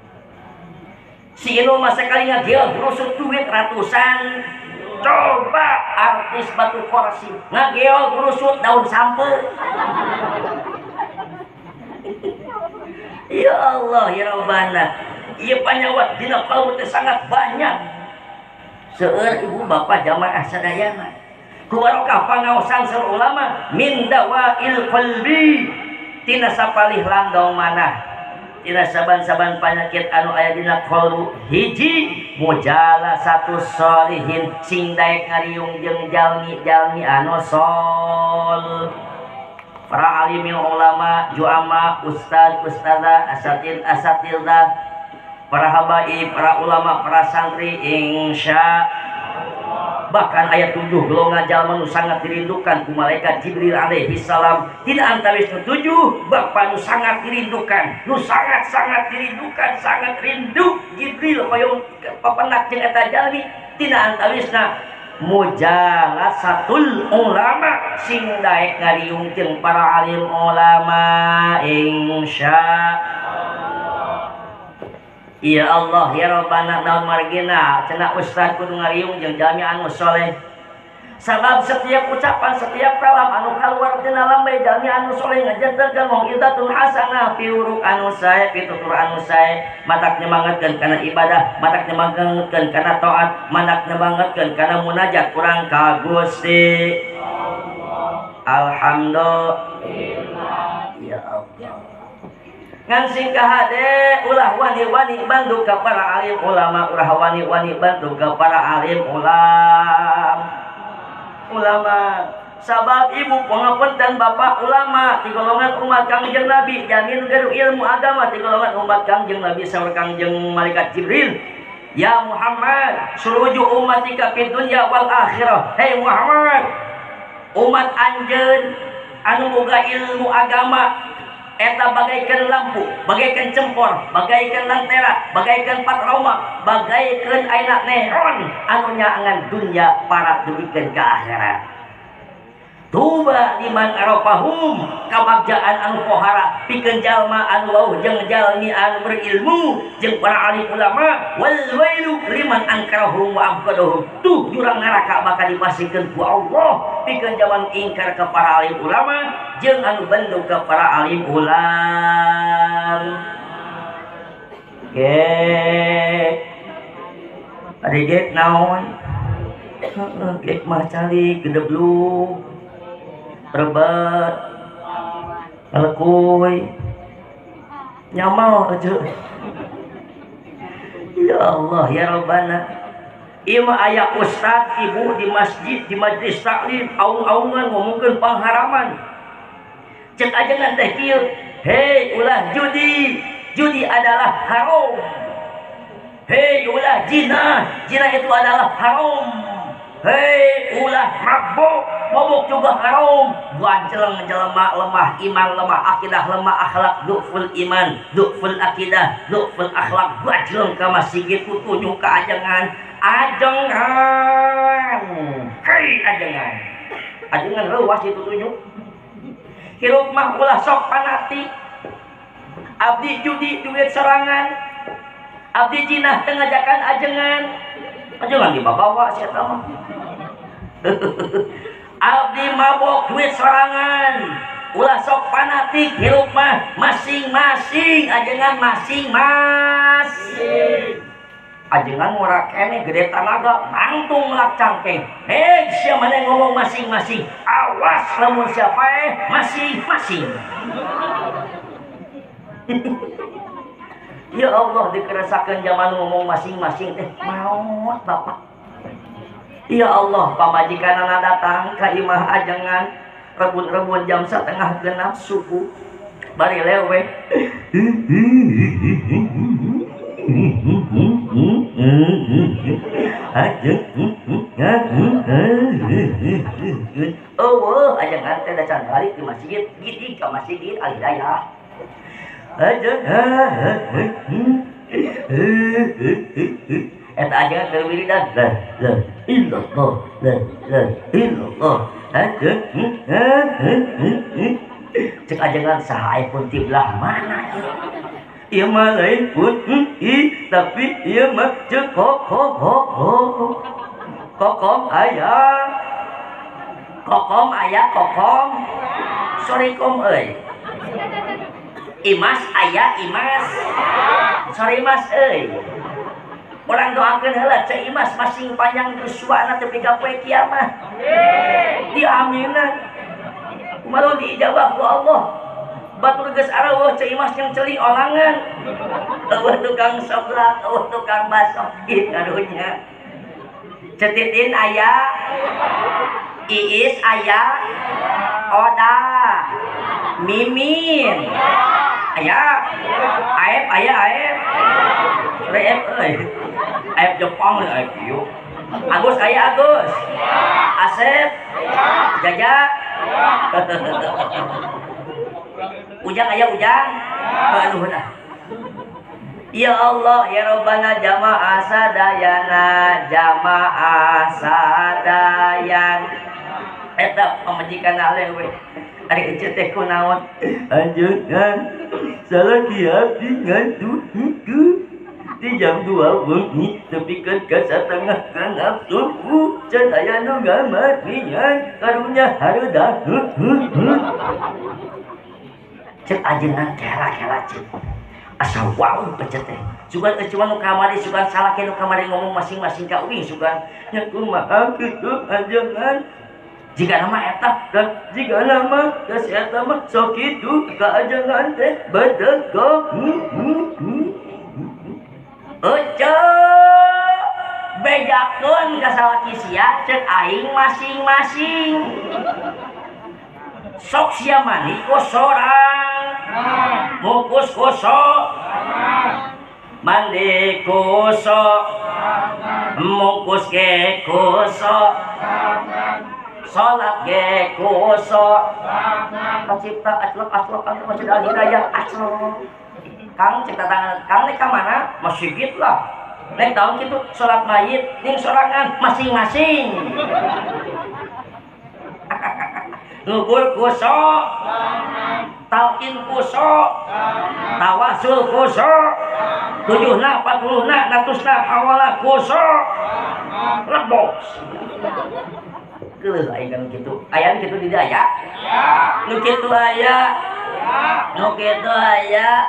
Si Inul mah sakali ngageol ngurusut duit ratusan. Coba artis Batu Korsi ngageol ngurusut daun sampe. Ya Allah ya Rabbana, ieu panyawat dina kalbu teh sangat banyak. Seueur ibu bapak jamaah sadayana ku barokah pangaosan saur ulama min dawail qalbi tina sapalih landong manah tina saban-saban panyakit anu aya dina qalbu hiji mujalasatu sholihin sing daek ngariung jeung jalmi-jalmi anu sol para alimil ulama juama ustaz ustazah asatid asatidzah para habaib, para ulama, para santri, insya bahkan ayat 7 golongan jalma nu sangat dirindukan ku malaikat Jibril alaihi salam. Tina antawis nu 7 bapa nu sangat dirindukan, nu sangat-sangat dirindukan, sangat rindu Jibril hoyong papenak jeung eta jalmi. Tina antawisna mujalasatul ulama sing daek ngariung jeung para alim ulama insya. Ya Allah ya Rabbana naon margina cenah ustaz kudu ngariung jeung jalmi anu soleh. Sabab setiap ucapan setiap kalam anu kaluar tina lambe jalmi anu soleh ngajantenkeun mau'izatul hasanah piuruk anu sae pitutur anu sae matak nyemangatkeun kana ibadah matak nyemangatkeun kana taat matak nyemangatkeun kana munajat kurang ka Gusti Allah. Alhamdulillah ya Allah. Ngan sing kahade ulah wani-wani bantu ka para alim ulama ulah wani-wani bantu ka para alim ulama sabab ibu pangapunten bapak ulama ti golongan umat Kangjeng Nabi jamin gaduh ilmu agama ti golongan umat Kangjeng Nabi saur Kangjeng malaikat Jibril ya Muhammad suruju ummatika fid dunya wal akhirah. Hei Muhammad umat anjeun anu boga ilmu agama eta bagaikan lampu, bagaikan cempor, bagaikan lantera, bagaikan patrauma, bagaikan aina neon anu nyaangan dunya para dugikeun ka akhirat. Tuba liman arafahum kabagjaan anu pohara pikeun jalma anu wauh jeung jalmi anu berilmu jeung para alim ulama wal wailu liman angkarahum wa abghadahum. Tuh jurang neraka bakal dipasihkeun ku Allah pikeun jalma ingkar ka para alim ulama jeung anu bendu ka para alim ulama. Gek ari gek naon? Heeh, gek mah calik gedeblug rebet ngelekuy nyamal aja. Ya Allah ya Rabbana ieu mah aya ustad ibu di masjid di majlis taklim aung-aungan ngomongkeun pangharaman cek ajengan teh kieu hei ulah judi judi adalah haram hei ulah zina zina itu adalah haram hei ulah mabuk mabuk juga haram. Ganceleng jelema lemah iman lemah akidah lemah akhlak du'ful iman du'ful akidah du'ful akhlak. Ganceleng ka masjid kutunjuk ka ajengan ajengan hei ajengan ajengan leuwas ditutunjuk hirup mah ulah sok panati abdi judi duit sorangan abdi jinah teu ngajakan ajengan. Jangan dibawa sia mah. Abdi mabok duit sorangan. Ulah sok fanatik hirup mah masing-masing ajengan masing-masing. Ajengan ngora keneh gede tanaga mangtung lak cangkeng. Hei sia maneh ngomong masing-masing. Awas lamun siapa masing-masing. Ya Allah dikeresakeun zaman ngomong masing-masing teh maot bapak. Ya Allah pamajikanana datang ka imah ajengan rebun-rebun jam 5:30 subuh bari lewe. Eueuh ajengan teh da can balik di masjid, gidig ka masjid Al-Hidayah. Eta ajengan keur wiridan la la illallah la la illallah. Cek ajengan saha aya pun ti belah mana ieu? Ieu mah lain pun i tapi ieu mah cek ho ho ho ho. Kokom aya. Kokom aya kokom. Sorry kom euy. Imas aya Imas. Sorry Mas euy. Orang doakeun heula cek Imas masing panjang yuswana tepi ka poe kiamat. Amin. Diaminan. Kumaha diijabah ku Allah. Batur geus araweuh cek Imas yang celi olangan. Eueuh tukang seblak, eueuh tukang baso, ih karunya. Cetitin aya, Iis aya, Oda, Mimin aya, Aep aya Aep. Aep euy. Aep Jepang Aep ieu. Agus aya Agus. Asep. Jaja. Ujang aya Ujang. Aduh nah. Ya Allah ya Rabbana jamaah sadayana jamaah sadayan. Eta pamajikan alewe. Ari ece teh kunaon? Anjeunna salaki abdi ngantuk henteu. Di jam 2 wengi tepikeun ka satengah genep subuh can aya nu ngamatian karunya hareudah. Cek ajengan kela-kela cek. Asa wow pecet teh. Sugan euy nu kamari sugan salaki nu kamari ngomong masing-masing ka uing sugan. Nya kumaha kitu ajengan? Jika nama eta dan jika nama geus eta mah sok kitu ka ajengan teh bedegok. Ece bejakeun ka salaki sia cek aing masing-masing. Sok sia mandi ku sorang, mungkus ku sok, mandi ku sok, mungkus ge ku sok, salat ge ku sok. Kacipta aclok aclok kang Masjid Al-Hidayah aclok. Kang cek tangan kang nek ka mana? Masjid lah. Nek tahun kitu salat mayit ning sorangan masing-masing. Ngubur ku sok, talqin ku sok, tawasul ku sok, 7na 40na 100na awalna ku sok. Lebok. Geuleuh aing kan kitu. Aya kitu di dieu aya? Nu kitu aya. Nu kitu aya.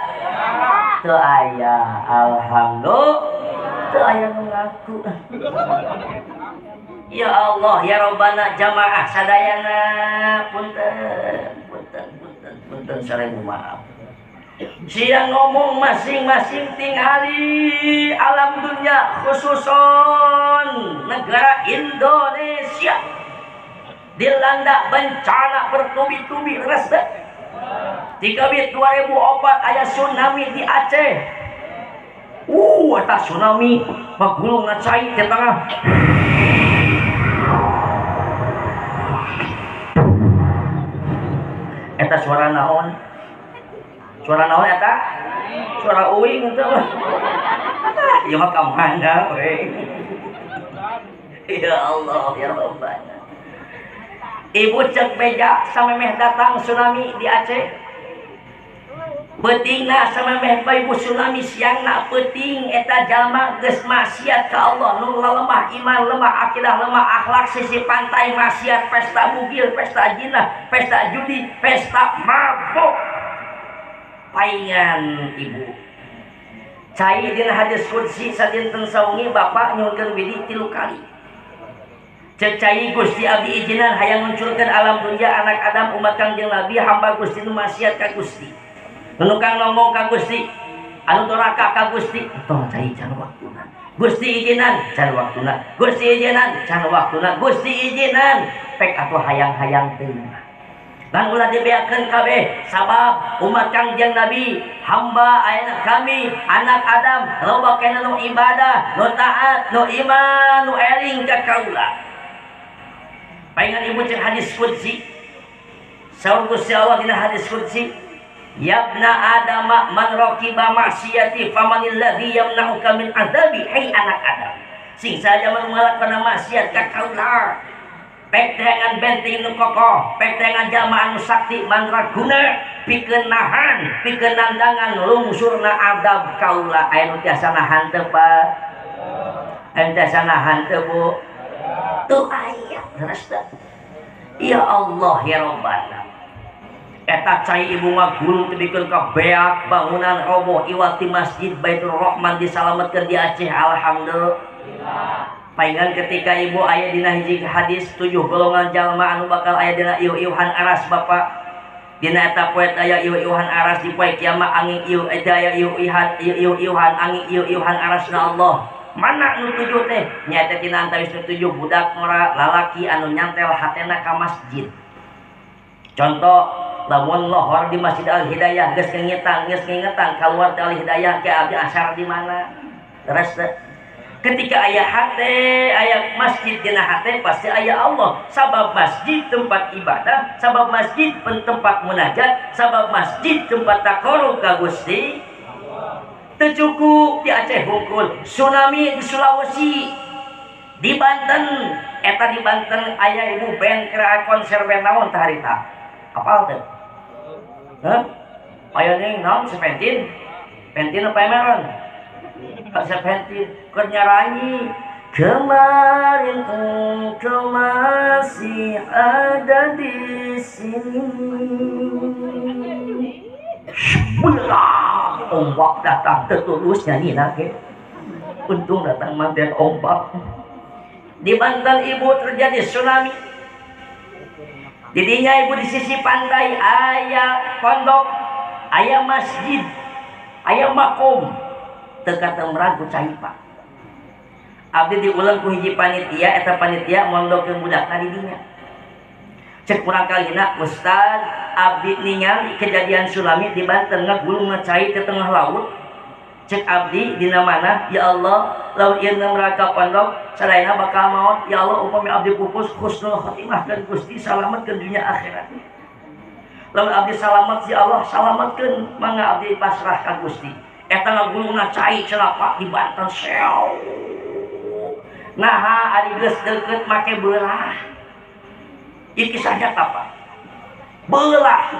Teu aya. Alhamdulillah. Teu aya nu ngaku. Ya Allah ya Rabbana jamaah sadayana punten punten punten punten sareng maaf. Siang ngomong masing-masing tingali alam dunia khususon negara Indonesia dilanda bencana bertubi-tubi resep. 3 2004 aya tsunami di Aceh. Eta tsunami magulung ngacai di tengah. Eta suara naon? Suara naon eta? Suara uing eta mah. Ieu mah ka mana we? Ya Allah ya Rabbana. Ibu cek beja samemeh datang tsunami di Aceh. Peutingna samemeh bae ibu tsunami siangna peuting eta jalma geus maksiat ka Allah nu lemah iman, lemah akidah, lemah akhlak, sisi pantai maksiat, pesta bugil, pesta jinah, pesta judi, pesta mabuk. Paingan ibu. Cai dina hadis qudsi sadinten sawengi bapak nyuhunkeun widi 3 kali. Cek cai Gusti abdi izinan hayang nguncurkeun alam dunya anak Adam umat Kangjeng Nabi hamba Gusti nu maksiat ka Gusti. Nukang ngomong ka Gusti, anu doraka ka Gusti, tong cai can waktuna. Gusti izinan can waktuna. Gusti izinan can waktuna. Gusti izinan pek atuh hayang-hayang teuing. Dan ulah dibeakeun kabeh sabab umat Kangjeng Nabi hamba ayeuna kami anak Adam loba keneh nu ibadah, nu taat, nu iman, nu eling ka kaula. Paingan ibu cek hadis qudsi. Saur Gusti Allah dina hadis qudsi, Yabna Adam man raqiba maksiati famanilladzi yamna'uka min azabi. Hai anak Adam, sing saja mangalakukan maksiat ka kaula. Pek teangan benteng nu kokoh, pek teangan jalma anu sakti mandraguna pikeun nahan, pikeun nandangan lungsurna adab kaula. Aya nu tiasa nahan teu, Pak? Aya nu tiasa nahan teu, Bu? Teu aya, leres teu? Ya Allah ya Rabbana. Eta cai ibu ngagulung tebikeun ka beak bangunan roboh iwati masjid Baitur Rahman disalametkeun di Aceh, alhamdulillah. Paingan ketika ibu aya dina hiji hadis 7 golongan jalma anu bakal aya dina iuh-iuhan aras bapak. Dina eta poe aya iuh-iuhan aras di poe kiamat angin iuh eta aya iuh-iuhan iuh-iuhan angin iuh-iuhan arasna Allah. Mana nu 7 teh? Nyaeta tina antawis nu 7 budak ngora lalaki anu nyantel hatena ka masjid. Contoh lamun lohor di Masjid Al Hidayah geus ngingetan keluar ti Al Hidayah ke abdi asar di mana? Terus ketika aya hate, aya masjid dina hate pasti aya Allah. Sabab masjid tempat ibadah, sabab masjid tempat munajat, sabab masjid tempat taqarrub ka Gusti. Teu cukup di Aceh hungkul, tsunami di Sulawesi, di Banten, eta di Banten aya ibu band keur konser band naon tah harita? Apal teu? Hah? Aya ning naon Seventeen? Pentin apa emeron? Seventeen keur nyaranyi kemarin engkau masih ada di sini. Belah ombak datang terus nyanyi lagi. Untung datang manten ombak. Di Banten ibu terjadi tsunami. Didinya ibu di sisi pantai aya pondok, aya masjid, aya makom. Teu katemrag ku cai Pak. Abdi diulang ku hiji panitia, eta panitia mondokkeun budakna di dinya. Cek kurang kalina, Ustaz, abdi ningali kejadian tsunami di Banten ngagulung cai ke tengah laut. Cek abdi dina mana? Ya Allah, lamun ieu neraka pondok sadayana bakal maot. Ya Allah, upami abdi pupus husnul khotimah dan Gusti salametkeun dunia akhirat. Lamun abdi salamet ya Allah, salametkeun mangga abdi pasrah ka Gusti. Eta ngagulungna cai cenah Pak di Banten sew. Naha ari geus deukeut make beulah. Ieu kisah nyata Pak. Beulah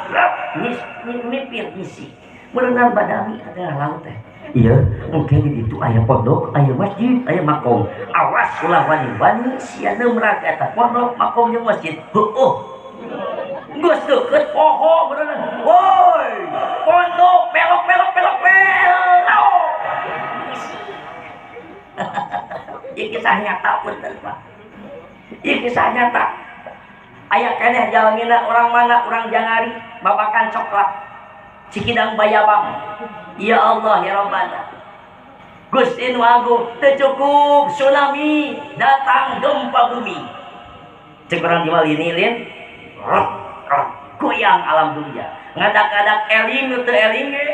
mipir misi. Merenang badami ka tengah laut teh. Iya, mungkin di ditu aya pondok, aya masjid, aya makom. Awas ulah wani-wani sia neumrag eta pondok, makom jeung masjid. Heueuh. Geus deukeut poho berenang. Woi, pondok belok belok belok belok. Ieu kisah nyata punten Pak. Ieu kisah nyata. Aya keneh jalmina orang mana orang Jangari babakan coklat. Cikidang Bayabang. Ya Allah ya Rabbana. Gusti nu agung teu cukup tsunami datang gempa bumi. Cek orang di Malini lin goyang alam dunia. Ngadak-ngadak eling nu teu eling ge.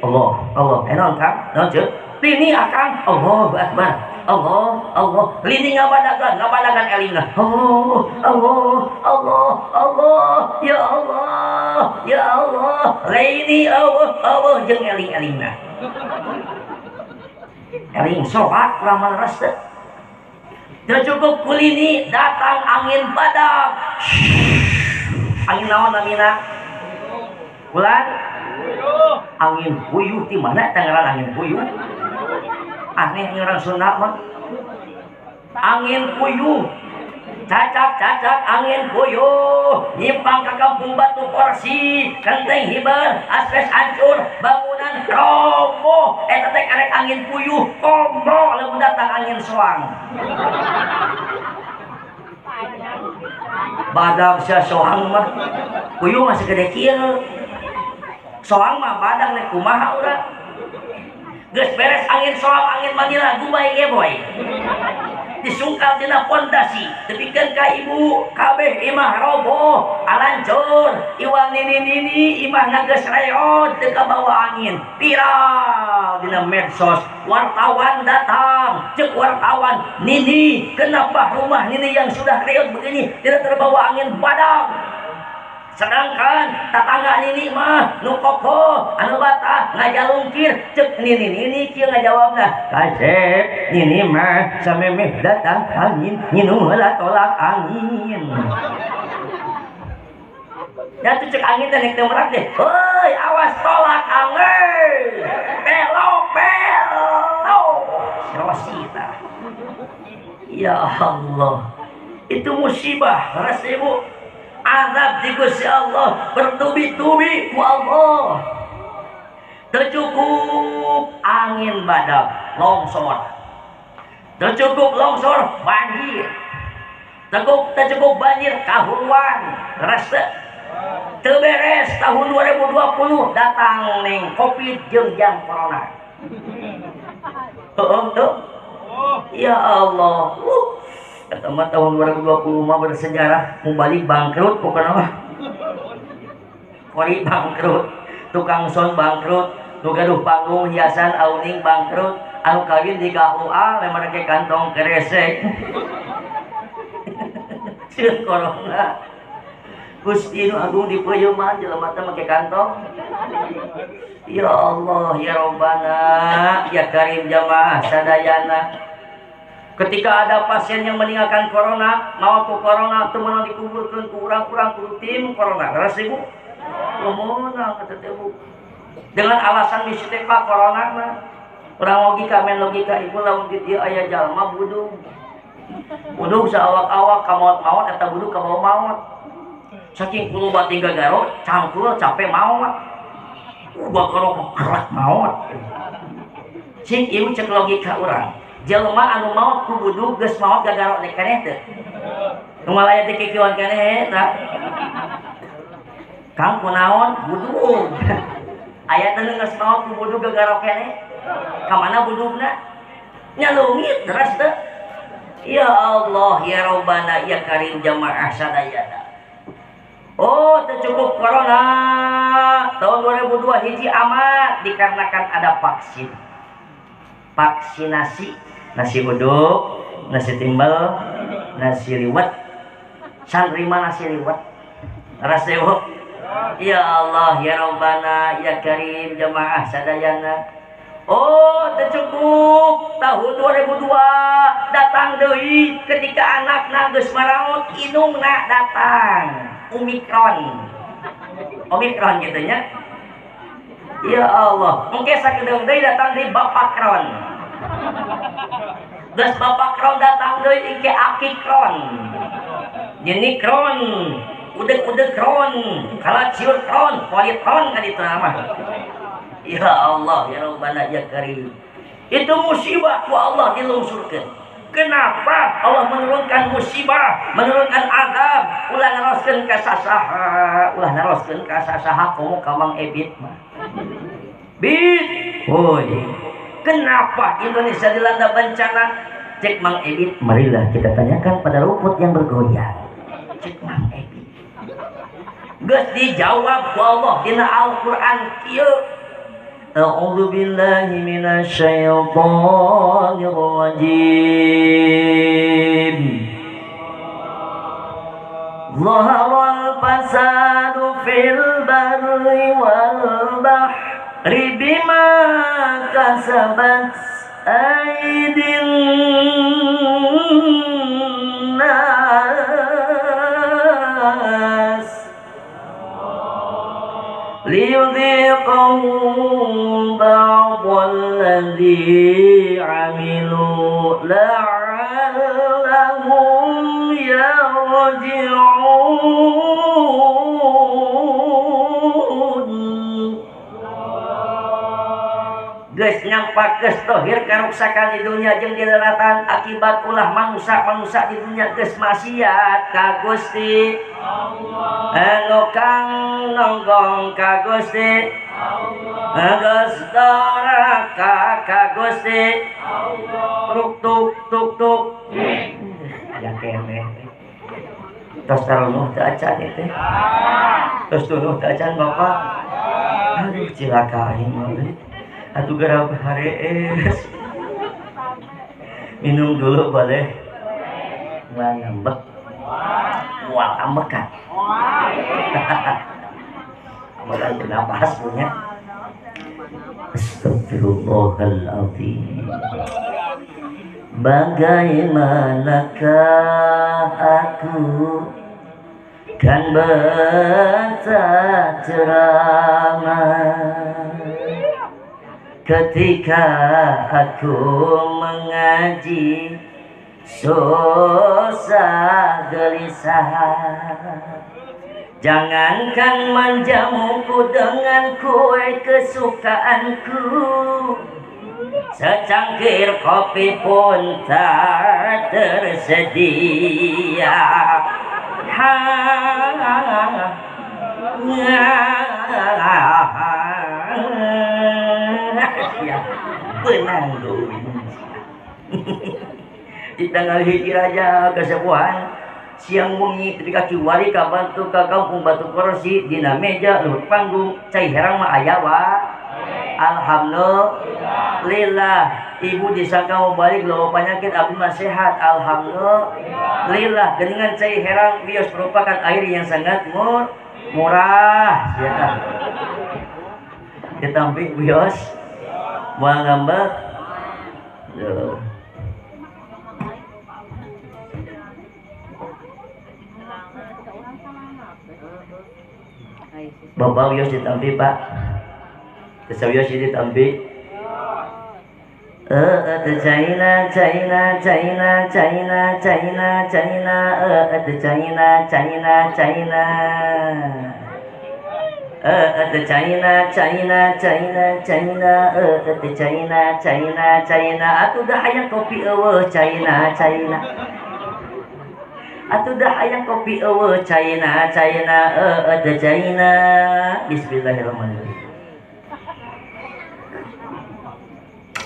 Allah Allah naon Kang? Naon ceuk? Lini akang Allahu Akbar. Allah Allah lini ngabadagan ngabadagan elingna. Allah Allah Allah Allah ya Allah ya Allah lini Allah Allah jeung eling-elingna. Eling sholat ramal rasa. Teu cukup kulini datang angin badak. Angin naon namina? Bulan angin puyuh di mana tangaran angin puyuh? Aneh orang Sunda mah. Angin puyuh. Cacak-cacak angin puyuh nyimpang ke kampung Batu Korsi, kenteng hiber, asbes hancur, bangunan roboh. Eta teh karek angin puyuh, komo lamun datang angin soang. Badag sia soang mah, puyuh masih gede kieu. Soang mah badag nek kumaha urang. Geus beres angin soang, angin Manila gubay ge boy. Disungkal tina pondasi tepikeun ka ibu kabeh imah roboh alancur iwal nini-nini imahna geus reot teu kabawa angin viral dina medsos wartawan datang cek wartawan nini kenapa rumah nini yang sudah reot begini tidak terbawa angin badak sedangkan tetangga nini mah nu kokoh anu bata ngajalungkir cek nini nini kieu ngajawabna kasep nini mah samemeh datang angin nginum heula tolak angin. Da tuh cek angin teh nek teu merak deh heuy awas tolak angin belok belok rosita. Ya Allah itu musibah ras ibu. Azab di Gusti Allah bertubi-tubi ku Allah. Tercukup angin badak longsor, tercukup longsor banjir, tercukup banjir kahuluan rasa teu beres tahun 2020 datang neng Covid jeung jang corona. Heeh tuh. Ya Allah. Kata mah tahun 2020 mah bersejarah mau balik bangkrut pokoknya mah. Kori bangkrut, tukang son bangkrut, nu gaduh panggung hiasan auning bangkrut, anu kawin di KUA memang ke kantong keresek. Sieun corona. Gusti nu agung dipeuyeum jelema teh make kantong. Ya Allah, ya Robbana, ya Karim jamaah sadayana. Ketika ada pasien yang meninggalkan corona, mau ku corona, teu meunang dikuburkeun ku urang-urang kudu tim corona. Leres ibu? Teu meunang kata teh Bu. Dengan alasan bisi teh Pak corona mah. Urang logika main logika ibu lamun di dieu aya jalma budug. Budug saawak-awak ka maot-maot eta budug ka bawah maot. Saking kuloba tinggal garo, cangkul capek maot. Bakaro kerak maot. Cing ieu cek logika urang. Jelema anu maot ku budug geus maot gagaro teh keneh teu. Nu malaya teh kikieuan keneh eta. Kang kunaon budug. Aya teh geus maot ku budug gagaro keneh. Ka mana budugna? Nya leungit deras teu. Ya Allah ya Robbana ya Karim jamaah sadayana. Oh, tercukup corona tahun 2002 hiji amat dikarenakan ada vaksin. Vaksinasi, nasi uduk, nasi timbel, nasi liwet, santri mah nasi liwet. Rasewo. Ya Allah, ya Robbana, ya Karim jamaah sadayana. Oh, tercukup tahun 2002 datang deui ketika anakna geus maraot inungna datang Omikron. Omikron gitu nya. Ya Allah, mungkin sakedeung deui datang deui Bapak Kron. Geus Bapak Kron datang deui engke Aki Kron. Jadi Kron, udeg-udeg Kron, kalaciur Kron, politron kan itu nama. Ya Allah, ya Rabbana ya Karim. Itu musibah ku Allah dilungsurkeun. Kenapa Allah menurunkan musibah, menurunkan azab, ulah naroskeun ka sasaha, ulah naroskeun ka sasaha komo ka Mang Ebit mah. Bit, woi. Kenapa Indonesia dilanda bencana? Cek Mang Ebit, marilah kita tanyakan pada rumput yang bergoyang. Cek Mang Ebit. Geus dijawab ku Allah dina Al-Qur'an kieu. A'udzu billahi minasyaitonir rajim. Zaharal fasadu fil barri wal bahri bima kasabat aydin nas Liyudhiqahum ba'dalladzi 'amilu la'allahum yarji'un. Geus nyampak geus tohir karuksakan di dunia jeung di daratan akibat ulah manusia-manusia di dunia geus maksiat ka Gusti Allah. Anu kang nonggong ka Gusti Allah. Geus doraka ka Gusti Allah. Tuk tuk tuk tuk. Ya keneh. Tos tarunuh teu acan teh. Tos tunuh teu acan Bapak. Aduh cilaka aing mah. Atuh garap harees. Minum dulu boleh? Moal ngambek. Moal ambekan. Ambekan kenapa punya? Astagfirullahaladzim. Bagaimanakah aku kan betah ceramah ketika aku mengaji susah gelisah. Jangankan menjamuku dengan kue kesukaanku, secangkir kopi pun tak tersedia. Ha, ya, benang di tanggal hiji raja kesepuhan siang wengi ketika kiwari ka Bantu ka kampung Batu Korsi dina meja luhur panggung cai herang mah aya wa. Alhamdulillah. Ibu disangka mau balik loba penyakit abdi mah sehat. Alhamdulillah. Geningan cai herang wios merupakan air yang sangat murah ya. Ditampik wios moal ngambek. Bapak wios ditampi Pak. Teu wios ditampi. China China China China China China China China China China China China China China China China. Atuh dah hayang kopi eueuh China China. Atuh dah hayang kopi eueuh China China China. Bismillahirrahmanirrahim.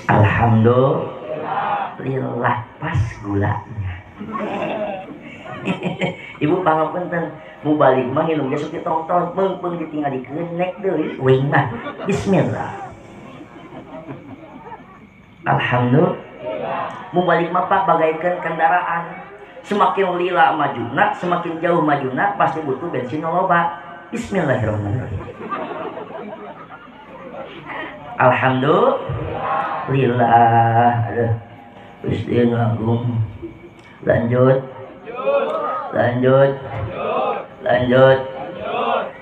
Alhamdulillah pas gulanya. Ibu pangapunten mu balik mah nginum ge sok ditongton beung-beung ditinggalikeun nek deui uing mah. Bismillah. Alhamdulillah. Mu balik mah Pak bagaikan kendaraan. Semakin lila majuna, semakin jauh majuna pasti butuh bensin loba. Bismillahirrahmanirrahim. Alhamdulillah. Aduh. Gusti Agung. Lanjut. Lanjut. Lanjut.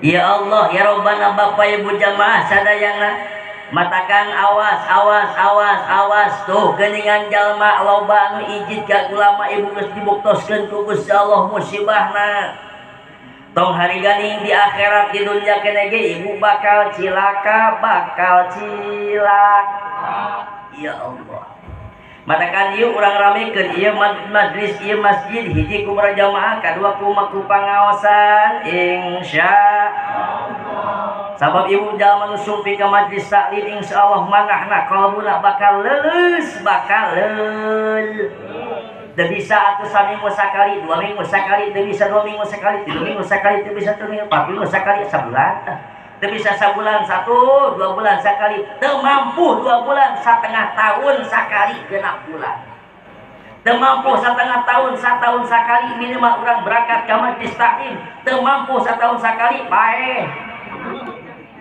Ya Allah, ya Rabbana Bapak Ibu jamaah sadayana. Matakan awas, awas, awas, awas. Tuh geningan jalma loba anu ijid ka ulama ibu geus dibuktoskeun ku Gusti Allah musibahna. Tong hari ganing di akhirat di dunia kene ge ibu bakal cilaka, bakal cilaka. Ya Allah. Matakan ieu urang ramekeun ieu majlis ieu masjid hiji ku jamaah kadua ku ku pangaosan insya Allah. Sabab ibu jalma nu sumping ka majlis taklim insyaallah manahna qalbuna bakal leuleus, bakal leul. Teu bisa atuh saminggu sakali, 2 minggu sakali, teu bisa 2 minggu sekali, 3 minggu sekali, teu bisa 3 minggu, 4 minggu sekali, sabulan. Teu bisa sabulan 1, 2 bulan sekali, teu mampu 2 bulan, 1,5 tahun sekali genap bulan. Teu mampu 1,5 tahun, 1 tahun sekali minimal urang berangkat ka majlis taklim, teu mampu 1 tahun sekali bae.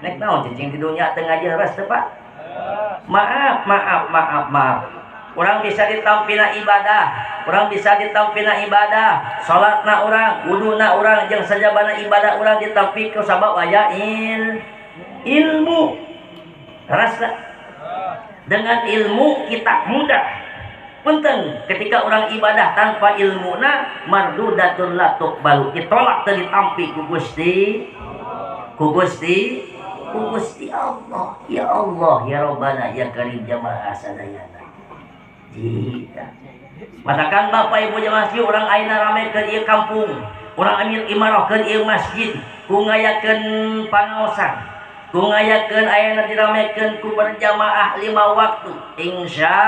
Nek naon cicing di dunia teu ngaji leres teu Pak? Maaf, maaf, maaf, maaf. Orang bisa ditampina ibadah, orang bisa ditampina ibadah, salatna orang, wuduna orang, jeung sajabana ibadah orang ditampi ku sabab aya il. Ilmu. Rasa dengan ilmu kita mudah. Punten ketika orang ibadah tanpa ilmu na mardudatun la tuqbalu, ditolak teu ditampi ku Gusti. Ku Gusti, ku Gusti Allah. Ya Allah ya Rabbana ya Karim jamaah sadayana. Jika matakan Bapak Ibu jamaah masjid orang ayeuna rame ke ieu kampung, orang amir imarah ke ieu masjid, ku ngayakeun pangaosan, ku ngayakeun ayeuna diramekeun ku berjamaah 5 waktu. Insya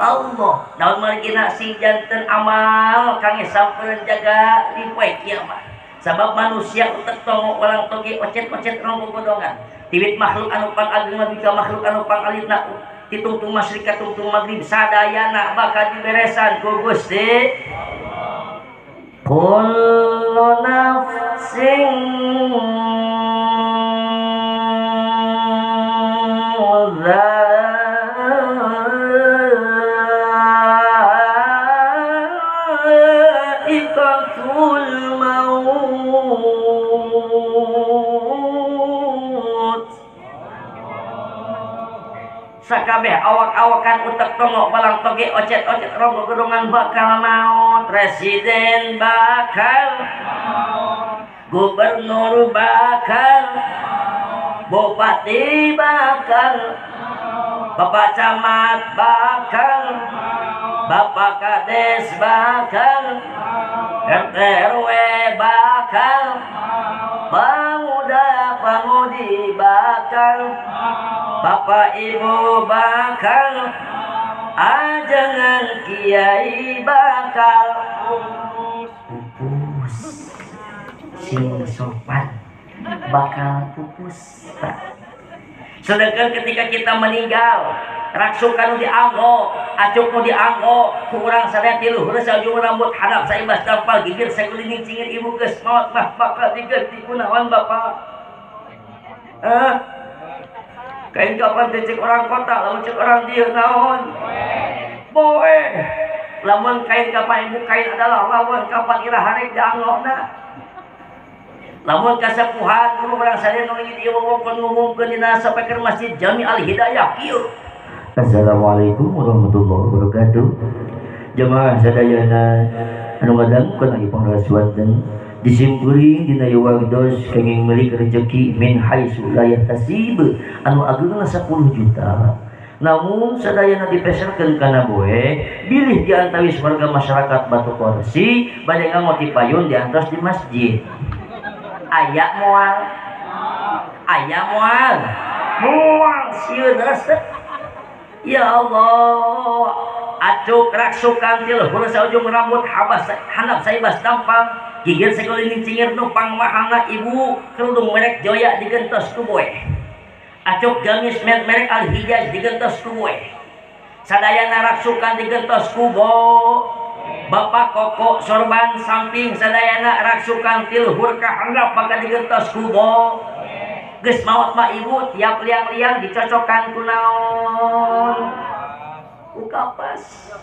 Allah daun margina sing janten amal kangge sampeun jaga di poe kiamat. Sabab manusia utek tongo walang toge ocet-ocet rong godongan. Tiwit makhluk anu pangageng lebih ka makhluk anu pangalitna titungtung masyrik tungtung maghrib sadayana bakal diberesan ku Gusti. Kullu nafsin dha'iqatul maut. Sakabeh awak-awakan utek tongo balang toge ocet-ocet ronggo gedongan bakal maut. Presiden bakal maut, gubernur bakal maut, bupati bakal maut, bapak camat bakal maut, bapak kades bakal maut, RT RW bakal maut, pemuda pemudi bakal maut, bapak ibu bakal, ajangan kiai bakal pupus. Sing sopan bakal pupus. Sedangkan ketika kita meninggal, raksukan dianggo, acuk nu dianggo, kurang sadaya tilu heureus saujung rambut hadap saibas tampal gigir sakulining cingir ibu geus maot mah bakal diganti ku naon bapak? Kain kapan teh cek orang kota, lamun cek orang dieu naon? Boe. Lamun kain kapan ibu kain adalah lawan kapan iraha rek dianggona. Lamun kasepuhan guru urang sadaya nu leuwih dieu wewengkon ngumumkeun dina sapeker Masjid Jami Al Hidayah kieu. Assalamualaikum warahmatullahi wabarakatuh. Jamaah sadayana anu ngadangkeun ieu pangrasuanten disimpuring dina ieu waktos kenging milik rejeki min haitsu la yahtasib anu ageungna 10 juta. Namun sadayana dipeserkeun kana boe bilih di antawis warga masyarakat Batu Korsi bade nganggo ti payun diantos di masjid. Aya moal, aya moal, moal sieun resep. Ya Allah, acuk raksukan til huruf saujung rambut habas handap saibas tampang gigir sekalining cingir numpang mahana ibu kerudung merek Joya digentos ku boe. Acuk gamis merek Al Hijaz digentos ku boe. Sadayana raksukan digentos ku bo. Bapak koko sorban samping sadayana raksukan tilhur ka handap maka digentos ku bo. Geus maot mah ibu tiap liang-liang dicocokan ku naon? Ku kapas.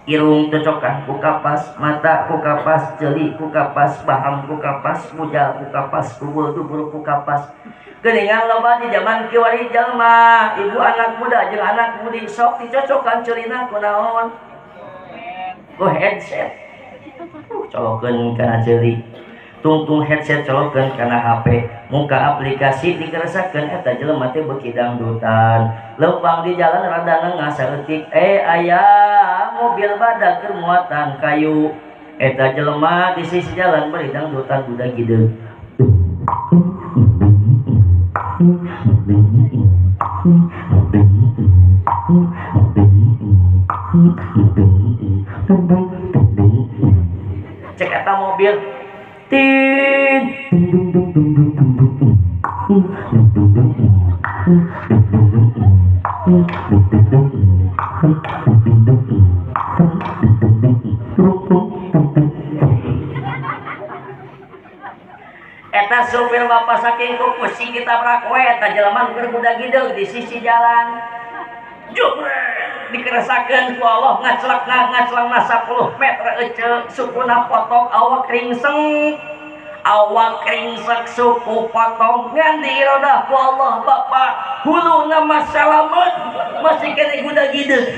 Irung cocokan ku kapas, mata ku kapas, ceuli ku kapas, baham ku kapas, mujal ku kapas, kubul dubur ku kapas. Geuningan loba di zaman kiwari jalma, ibu anak muda jeung anak mudi sok dicocokan ceulina ku naon? Ku headset. Colokeun kana ceuli. Tungtung headset colokeun kana HP, muka aplikasi dikeresakeun eta jelema teh beuki dangdutan. Leumpang di jalan rada nengah saeutik, aya mobil badag keur muatan kayu. Eta jelema di sisi jalan bari dangdutan budak gideung. Cek eta mobil tin eta supir bapak saking kupusing ditabrak we eta jelema keur budak gideung di sisi jalan. Jumreh dikeresakeun ku Allah ngaclak ngaclangna 10 meter ece sukuna potok awak ringseng. Awak ringsek suku potong ngan diirodah ku Allah Bapak huluna mah salamet masih kene guda gide.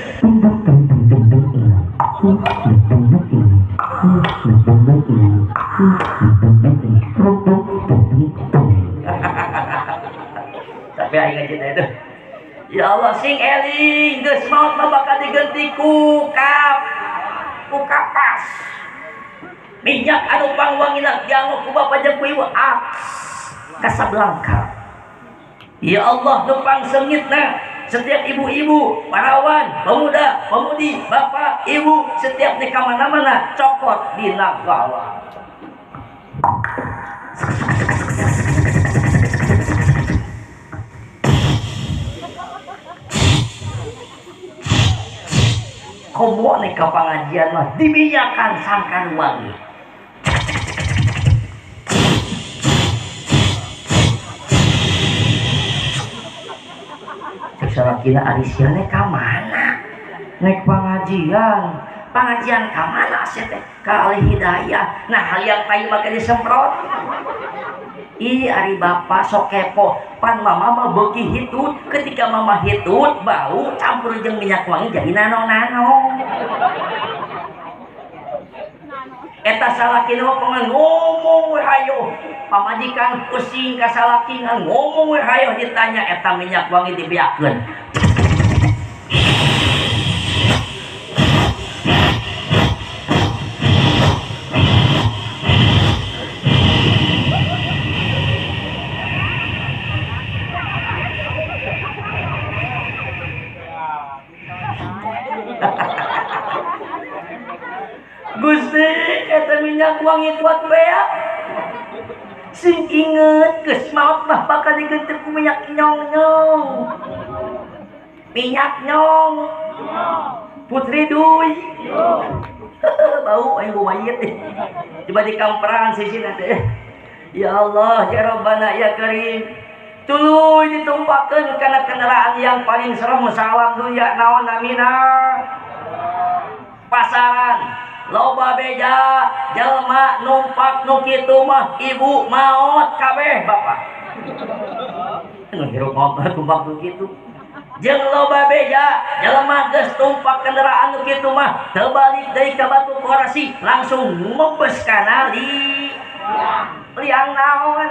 Tapi aing ngaji itu. Ya Allah sing eling geus maot mah bakal digenti ku ku kapas. Minyak anu pangwangina dianggo ku bapa jeung ku ibu Aks Casablanca. Ya Allah nu pangsengitna setiap ibu-ibu, parawan, pemuda, pemudi, bapak, ibu, setiap di kamana-mana cokot dina gawa. Komo nih ke pengajian mah diminyakan sangkan wangi. Salakina ari sia nek ka mana? Nek pengajian. Pengajian ka mana sia teh? Ka Al Hidayah. Nah, hayang tai make disemprot. Ih, ari bapak sok kepo. Pan mama mah beuki hitut, ketika mama hitut bau campur jeung minyak wangi jadi nano-nano. Eta salakina mah pengen ngomong we hayo. Pamajikan pusing ka salaki ngomong we hayo ditanya eta minyak wangi dibeakeun. Gusti eta minyak wangi kuat beak. Sing inget geus maot mah bakal digenti ku minyak nyong-nyong. Minyak nyong. Putri Dui. Bau aing mayit. Coba dikamperan sisina teh. Ya Allah, ya Rabbana ya Karim. Tuluy ditumpakeun kana kendaraan yang paling serem salam dunya naon namina? Pasaran. Loba beja jelma numpak nu kitu mah ibu maot kabeh bapak. Nu hirup maot tumpak nu kitu. Jeung loba beja jelema geus tumpak kendaraan nu kitu mah teu balik deui ka Batu Korasi langsung mebes kana liang naon?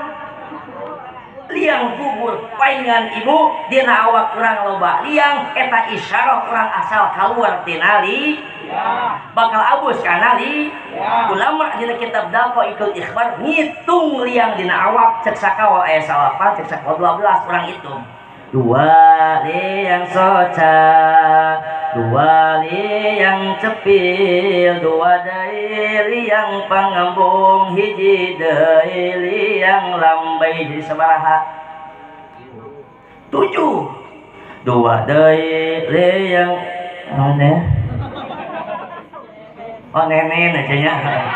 Liang kubur. Paingan ibu dina awak urang loba liang eta isyarah urang asal kaluar tina li bakal abus kana li. Ulama dina kitab Daqaiqul Ikhbar ngitung liang dina awak cek sakawal aya 9 cek sakawal 12 urang hitung. Dua liang soca, dua liang cepil, dua deui liang pangembung, hiji deui liang lambai. Jadi sabaraha? 7. Dua deui liang naon? Oh nenek kayaknya.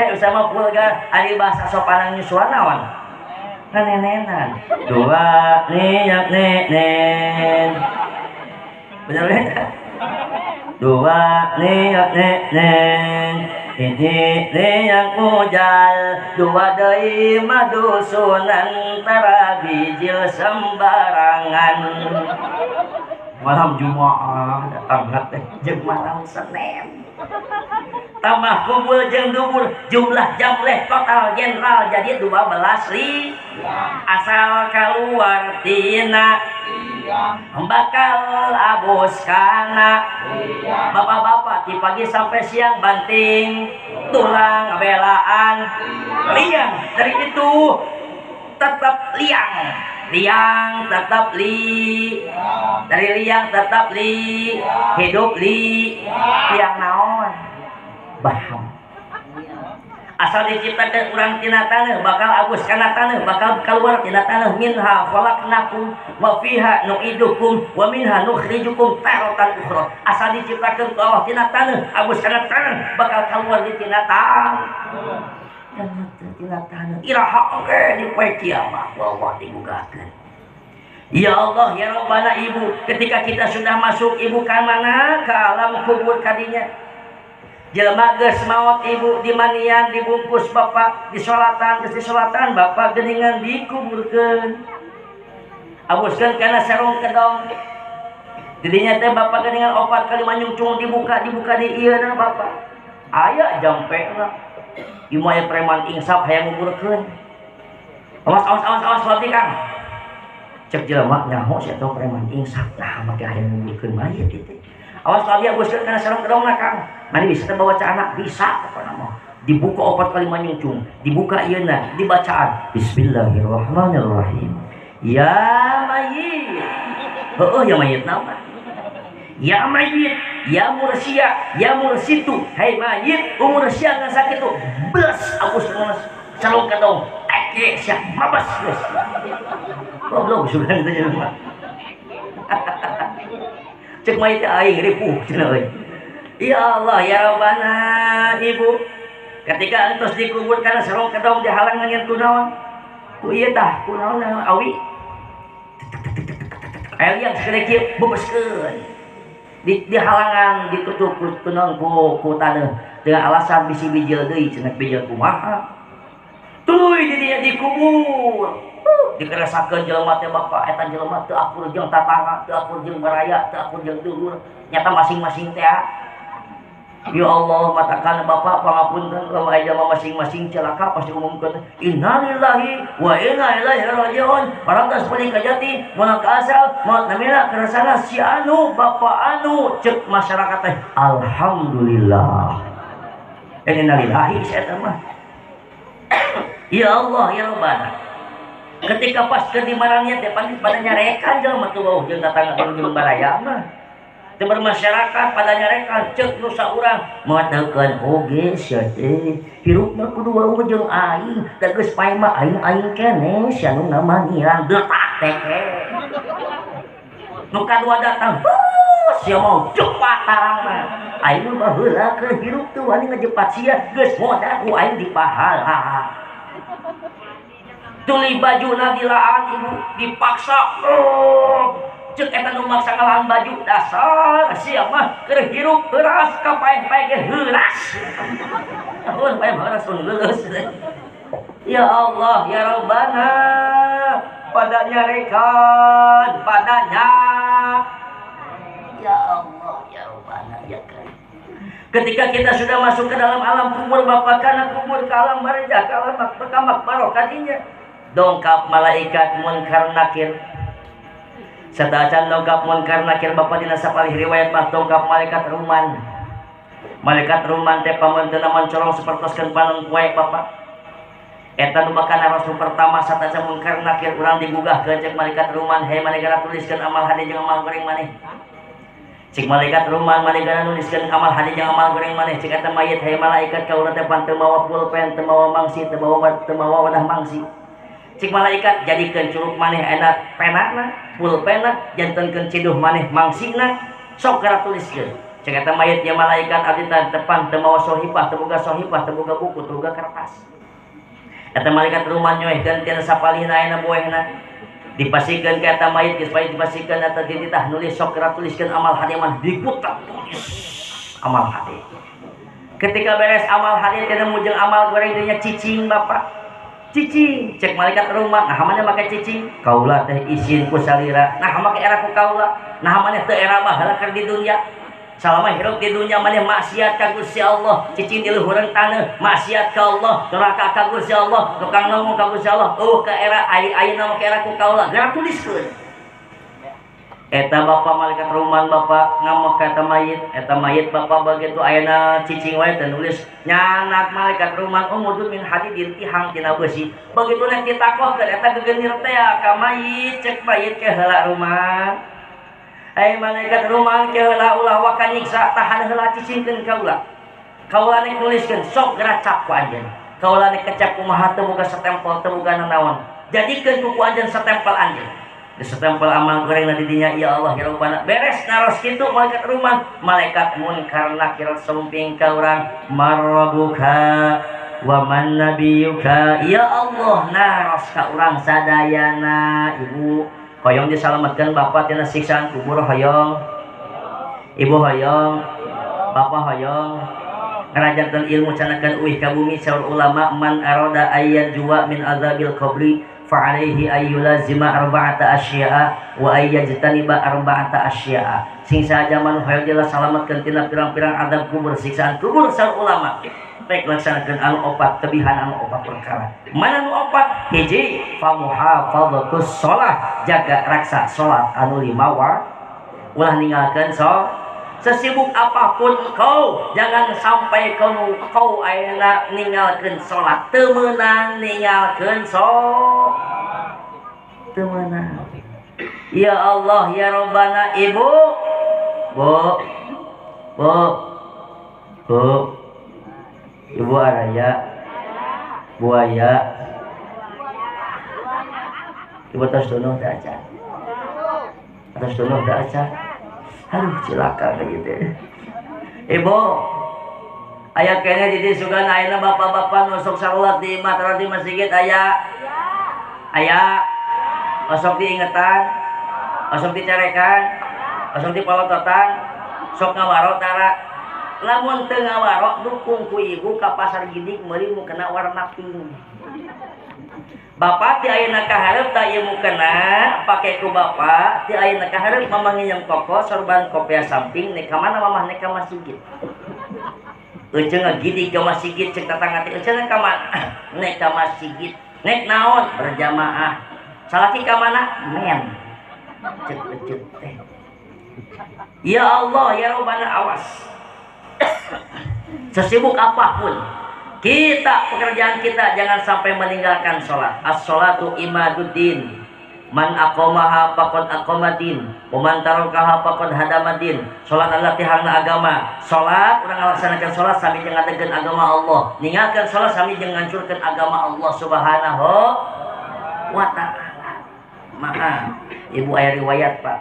Usama vulgar ari bahasa sopanan nyusuan naon? Nenenan. Dua liang nenen. Bener ya? Dua liang nenen. Hiji liang ujal. Dua deui madusunan tara bijil sembarangan. Malam Jumaah datang teh jeung malam Senin. Tambah kubur jeung dubur jumlah jamleh total jenderal jadi 12 li. Asal keluar tina bakal abus kana. Bapak-bapak di pagi sampai siang banting tulang belaan liang. Dari itu tetap liang. Liang tetap li. Dari liang tetap li. Hidup li. Liang naon? Baham. Asal diciptakan urang tina taneuh bakal abus kana taneuh bakal keluar tina taneuh. Minha khalaqnakum wa fiha nu'idukum wa minha nukhrijukum taratan ukhra. Asal diciptakan ku Allah tina taneuh abus kana taneuh bakal keluar di tina taneuh. Tina taneuh iraha oge di poe kiamat Allah digugahkeun. Ya Allah ya Rabbana ibu, ketika kita sudah masuk ibu ka mana? Ke alam kubur kadinya. Jelema geus maot ibu dimanian dibungkus bapak disolatan geus disolatan bapak geuningan dikuburkeun. Abuskeun kana sarung kedong. Didinya teh bapak geuningan opat kali manyungcung dibuka dibuka di ieu na bapak. Aya jampena. Ieu mah aya preman insaf hayang nguburkeun. Awas awas awas awas abdi Kang. Cek jelema nyaho si eta preman insaf nah make hayang nguburkeun mayit ieu teh. Awas abdi abuskeun kana sarung kedongna Kang. Mani bisa teh bawa anak bisa pokona mah. Dibuka opat kali manyungcung, dibuka ieuna, dibacaan Bismillahirrahmanirrahim. Ya mayit. Heueuh ya mayit nama. Ya mayit, ya mursia, ya mursitu. Hei mayit, umur sia ngan sakitu. Belas abus sarung kedong. Eke sia mabas geus. Goblok sugan teh jelema. Cek mayit aing ripuh cenah euy. Ya Allah ya Rabbana ibu. Ketika entos dikubur kana sarung kedong dihalang ngan kunaon? Ku ieu tah kunaon awi. Aya yang segede kieu bebeskeun. Di halangan ditutup kunaon ku taneuh dengan alasan bisi bijil deui cenah bijil kumaha. Tuluy di dinya dikubur. Dikeresakeun jelema teh bapak eta jelema teu akur jeung tatangga, teu akur jeung baraya, teu akur jeung dulur, nyata masing-masing teh. Ya Allah matakan bapak pangapunten lamun aya jelema masing-masing celaka pasti umumkeun innalillahi wa inna ilaihi rajiun. Parantos pulih ka jati, moal ka asal, moal namina keresana si anu bapak anu cek masyarakat teh alhamdulillah. Innalillahi eta mah. Ya Allah ya Rabbana. Ketika pas ke dimarangnya teh pada nyarekan jelema teu wauh jeung tatangga jeung baraya mah. Teu bermasyarakat pada nyarekan cek nu saurang matakeun oge sia teh hirup mah kudu wauh jeung aing da geus pae mah aing aing keneh sia nu namanian detak teh. Nu kadua datang sia mau cepat tarangna. Aing mah baheula keur hirup teu wani ngajepat sia geus modal ku aing dipahala. Tuli bajuna dilaan ibu dipaksa. Cek eta nu maksa ngalaan baju dasar sia mah keur hirup heuras ka paeh-paeh ge heuras. Tahun paeh heuras leuleus. Ya Allah ya Rabbana pada nyarekan padanya. Ya Allah ya Rabbana ya Karim. Ketika kita sudah masuk ke dalam alam kubur bapak kana kubur ke alam barzah ke alam berkamak barokatinya. Dongkap malaikat munkar nakir. Satacan dongkap munkar nakir bapak dina sapalih riwayat mah dongkap malaikat ruman. Malaikat ruman teh pamunteuna mencorong sapertoskeun panon poe bapak. Eta nu bakana rasul pertama satacan munkar nakir urang digugahkeun cek malaikat ruman, hei maneh gara tuliskeun amal hade jeung amal goreng maneh. Cek malaikat ruman maneh gara nuliskeun amal hade jeung amal goreng maneh. Cek eta mayit hei malaikat kaula teh pan teu mawa pulpen, teu mawa mangsi, teu mawa wadah mangsi. Cik malaikat jadikeun curug maneh enak penana, pulpena, jantenkeun ciduh maneh mangsina, sok geura tuliskeun. Cek eta mayit ya malaikat abdi teh tepan teu mawa sohipah, teu boga sohipah, teu boga buku, teu boga kertas. Eta malaikat rumah nyoehkeun tina sapalihna ayeuna boehna. Dipasikeun ka eta mayit geus pae dipasikeun eta dititah nulis sok geura tuliskeun amal hade mah dikutak tulis amal hade. Ketika beres amal hade teh mujeng amal goreng teh nya cicing bapak. Cicing cek malaikat rumah nah mana make cicing kaula teh isin ku salira nah make era ku kaula nah maneh teu era baheula keur di dunya salama hirup di dunya maneh maksiat ka Gusti Allah cicing di luhureun taneuh maksiat ka Allah neraka ka Gusti Allah tukang ngomong ka Gusti Allah ka era ayeuna make era ku kaula geura tuliskeun eta bapak malaikat ruman bapak ngamuk ka eta mayit bapak begitu ayeuna cicing wae teh nulis nyanak malaikat ruman umudun min hadidin tihang tina beusi begitu nek ditakohkeun eta gegenir teh ka mayit cek mayit ke heula ruman ai malaikat ruman ke heula ulah waka nyiksa tahan heula cicingkeun kaula kaula nek nuliskeun sok geura cap ku anjeun kaula nek kecap kumaha teu boga setempel teu boga nanaon jadikeun ku anjeun setempel anjeun disetempel amal goreng di dinya ya Allah ya Rabbana beres naros kitu malaikat rumah malaikat munkar nakir sumping ka urang marrabuka wa man nabiyuka ya Allah naros ka urang sadayana ibu hoyong disalametkeun bapak tina siksaan kubur hoyong ibu hoyong bapak hoyong Ngarajantan ilmu canakan uih ka bumi saur ulama man arada ayyan juwa min azabil qabri fa alaihi ayyulazima arba'ata asya'a wa ayyajtaniba arba'ata asya'a. Sing saja man hoyong jelas salamatkeun tina pirang-pirang azab kubur siksaan kubur saur ulama. Rek laksanakeun anu opat tebihan anu opat perkara. Mana anu opat? Hiji fa muhafadhatus shalah, jaga raksa salat anu lima waktu. Ulah ninggalkeun sesibuk apapun kau, jangan sampai kau ayeuna ninggalkeun salat. Teu meunang ninggalkeun salat. Teu meunang. Ya Allah ya Rabbana ibu. Bu. Bu. Bu. Ibu araya. Buaya. Ibu tos dunuh teh acan. Tos dunuh teh acan. Aduh cilaka gitu. Ibu, aya kene di dieu sugan ayeuna bapak-bapak nu sok salat di imah tara di masjid aya. Aya. Osok diingetan, osok dicarekan, osok dipalototan, sok ngawaro tara. Lamun teu ngawaro dukung ku ibu ka pasar gidig meuli mukena warna pink. Bapak ti ayeuna ka hareup ta ieu mukena pake ku bapak ti ayeuna ka hareup mamah nginjem koko sorban kopea samping nek ka mana mamah nek ka masjid. Euceung ngagidig ka masjid cek tatangga teh euceung ka mana nek ka masjid nek naon berjamaah. Salaki ka mana men cek euceung teh. Ya Allah ya Rabbana awas. Sesibuk apapun kita, pekerjaan kita jangan sampai meninggalkan sholat. As-sholatu imaduddin. Man aqamaha faqad aqamadin, wa man tarakaha faqad hadamadin. Sholat adalah tihangna agama. Sholat, urang ngalaksanakeun sholat sami jeung ngadegkeun agama Allah. Ninggalkeun sholat sami jeung ngancurkeun agama Allah Subhanahu wa ta'ala. Maaf, ibu aya riwayat, Pak.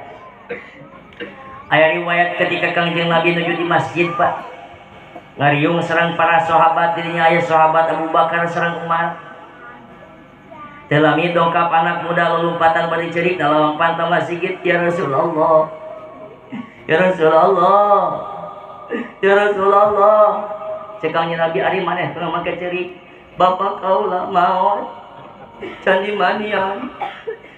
Aya riwayat ketika Kangjeng Nabi nuju di masjid, Pak. Ngariung serang para sahabat, dirinya aya sahabat Abu Bakar serang Umar. Telami dongkap anak muda lompatan bari cerik dalam pantang masjid, ya Rasulullah. Ya Rasulullah. Ya Rasulullah. Cek Kangjeng Nabi ari maneh teu make cerik. Bapak kaula maot. Can dimanian.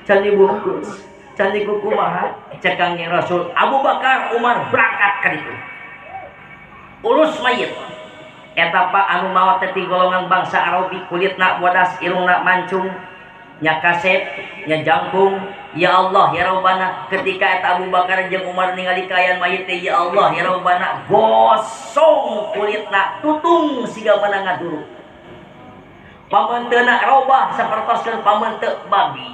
Can dibungkus. Can dikukumaha. Cek Kangjeng Rasul Abu Bakar Umar berangkat ka ditu. Urus mayit. Eta pak anu maot teh ti golongan bangsa Arabi, kulitna bodas, irungna mancung, nya kasep, nya jangkung. Ya Allah ya Rabbana, ketika eta Abu Bakar jeung Umar ningali kaayaan mayit teh, ya Allah ya Rabbana, gosong kulitna, tutung siga mana ngaduru. Pamenteuna robah sapertoskeun pamente babi.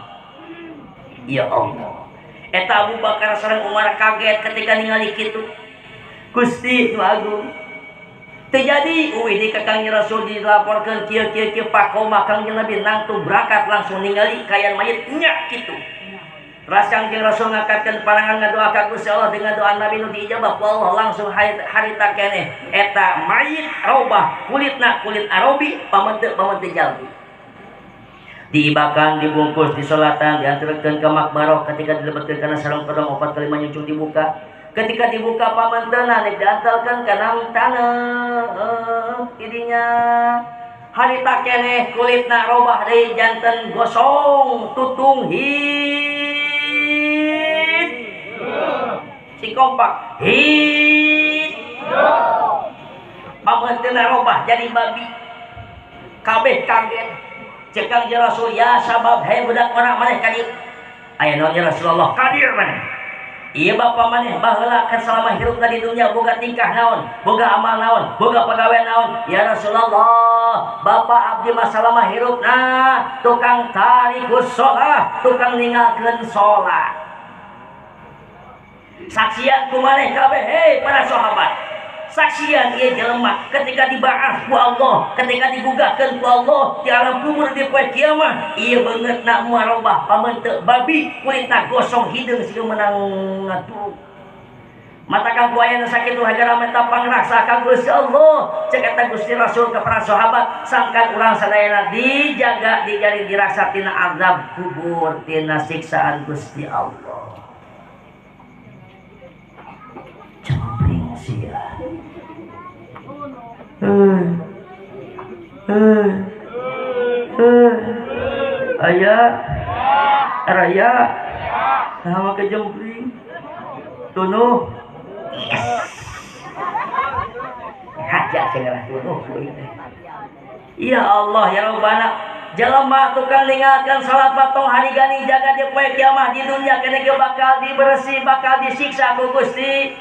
Ya Allah. Eta Abu Bakar sareng Umar kaget ketika ningali kitu. Gusti nu agung. Terjadi uwi di Kangjeng Rasul dilaporkan kieu kieu kieu pakoma Kangjeng Nabi nangtung berangkat langsung ningali kaayaan mayit nya kitu. Ras Kangjeng Rasul ngangkatkeun panangan ngadoa ka Gusti Allah dengan doa Nabi nu diijabah ku Allah langsung harita keneh eta mayit robah kulitna kulit Arabi pamente pamente jalmi. Diibakan, dibungkus, disolatan, diantarkeun ka makbarah ketika dilebetkeun kana sarung kedong opat kali nyucung dibuka. Ketika dibuka pamantena nek diantarkan kana taneuh tidinya harita keneh kulitna robah deui janten gosong tutung hit si kompak hit pamantena robah jadi babi kabeh kaget. Cek Kangjeng Rasul ya sabab hei budak orang maneh ka dieu aya naon ya Rasulullah kadir maneh. Iya bapak maneh baheula kan selama hirupna di dunia boga tingkah naon, boga amal naon, boga pagawean naon. Ya Rasulullah, bapak abdi mah selama hirupna tukang tarikus sholat, tukang ninggalkeun sholat. Saksian ku maneh kabeh hei para sahabat. Saksian ieu jelema ketika dibaas ku Allah, ketika digugahkeun ku Allah di alam kubur di poe kiamat, ieu beungeutna marobah pamente babi, kulitna gosong hideung siga menang ngaduruk. Mata kang ku aya nu sakitu hagara meta pangraksa ka Gusti Allah. Cek eta Gusti Rasul ka para sahabat, sangkan urang sadayana dijaga dijari dirasa tina azab kubur, tina siksaan Gusti Allah. Cempring sia. Aya raya nah make jempling tunuh yes haja cenah tunuh ya Allah ya Rabbana jelema tukang ninggalkeun salat patong hari gani jaga di poe kiamah di dunia kene ge bakal dibersih bakal disiksa ku Gusti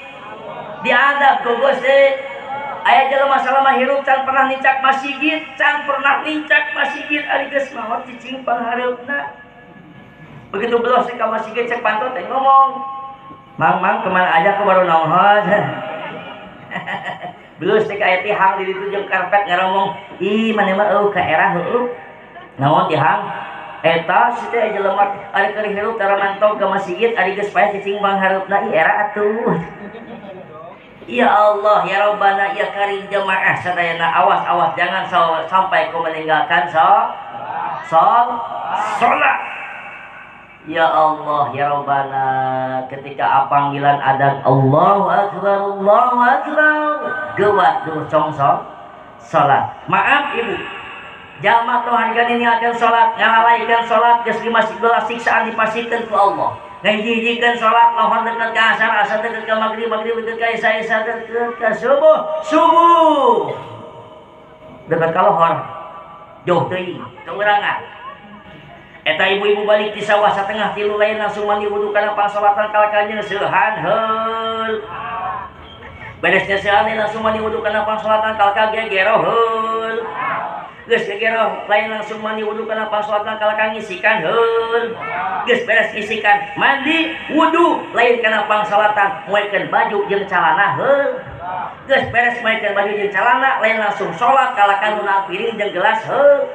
diadab ku Gusti. Aya jelema salama hirup can pernah nincak masjid, can pernah nincak masjid ari geus maot cicing panghareupna. Begitu belos ka masjid cek panto teh ngomong, "Mang, mang kemana aja aku baru nongol." Belos teh ka aya tihang di ditu jeung karpet ngaromong, "Ih, maneh mah eueuh ka era heueuh." Naon tihang? Eta si teh jelema ari keur hirup tara mantog ka masjid ari geus paeh cicing panghareupna, ih era atuh. Ya Allah, ya Rabbana, ya Karim jemaah sadayana, awas-awas jangan sampai kau meninggalkan sholat. Ya Allah, ya Rabbana, ketika panggilan adzan Allahu Akbar, Allahu Akbar, gewat dulu cong sholat. Maaf ibu, jamaah Tuhan kan ini akan sholat, ngalalaikan sholat, geus 15 siksaan dipasihkeun ku Allah. Ngahiji-hijikan sholat, lohon dekat ke asar, asar dekat ke maghrib, maghrib dekat ke isya, isya dekat ke subuh, subuh dekat ke lohor, jauh teuing, keurangan. Eta ibu-ibu balik di sawah satengah tilu lain langsung mandi wudu kana pangsolatan kalakanya seuhan heul. Beresnya seuhan langsung mandi wudu kana pangsolatan kalaka gegero heul. Geus gegero lain langsung mandi wudu kana pangsolatan kalaka ngisikan heul. Geus beres ngisikan mandi wudu lain kana pangsolatan moekeun baju jeung calana heul. Geus beres moekeun baju jeung calana lain langsung salat kalaka nu piring jeung gelas heul.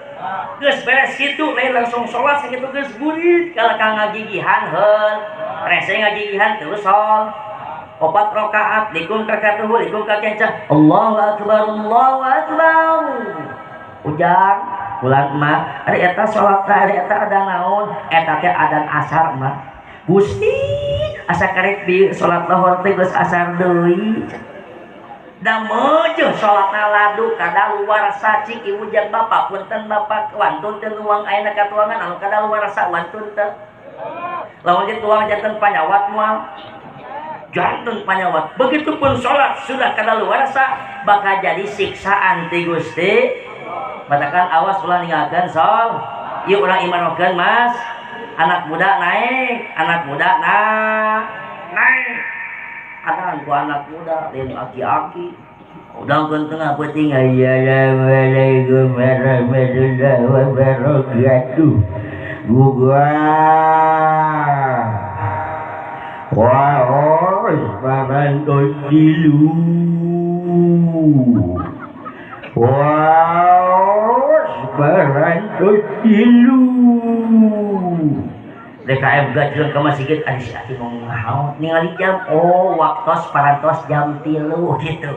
Geus beres kitu lain langsung salat sakitu geus burit kalaka ngagigihan heul. Rese ngagigihan terus sol. 4 rakaat likung ka katuhu likung ka kencah. Allahu akbar Allahu akbar. Ujang pulang mah ari eta salat ari eta ada naon eta teh adan asar mah Gusti asa karek di salat lohor teh geus asar deui da meujuh salatna ladu kadaluwarsa cik ibu jeung bapak punten bapak wantun teu nuang ayeuna katuangan anu kadaluwarsa wantun teu lamun dituang janten panyawat moal janten panyawat begitupun salat sudah kadaluwarsa bakal jadi siksaan ti Gusti. Katakan awas ulah ninggalkeun sol. Ieu urang imarohkeun mas. Anak muda naik, anak muda naik. Adan ku anak muda lain aki-aki. Udangkeun tengah peuting. Assalamualaikum warahmatullahi wabarakatuh. Gugah. Waos parantos dilu. Waos parantos dilu. DKM gajreng ke masjid ari si aki ngomong naon ningali jam oh waktos parantos jam 3 gitu.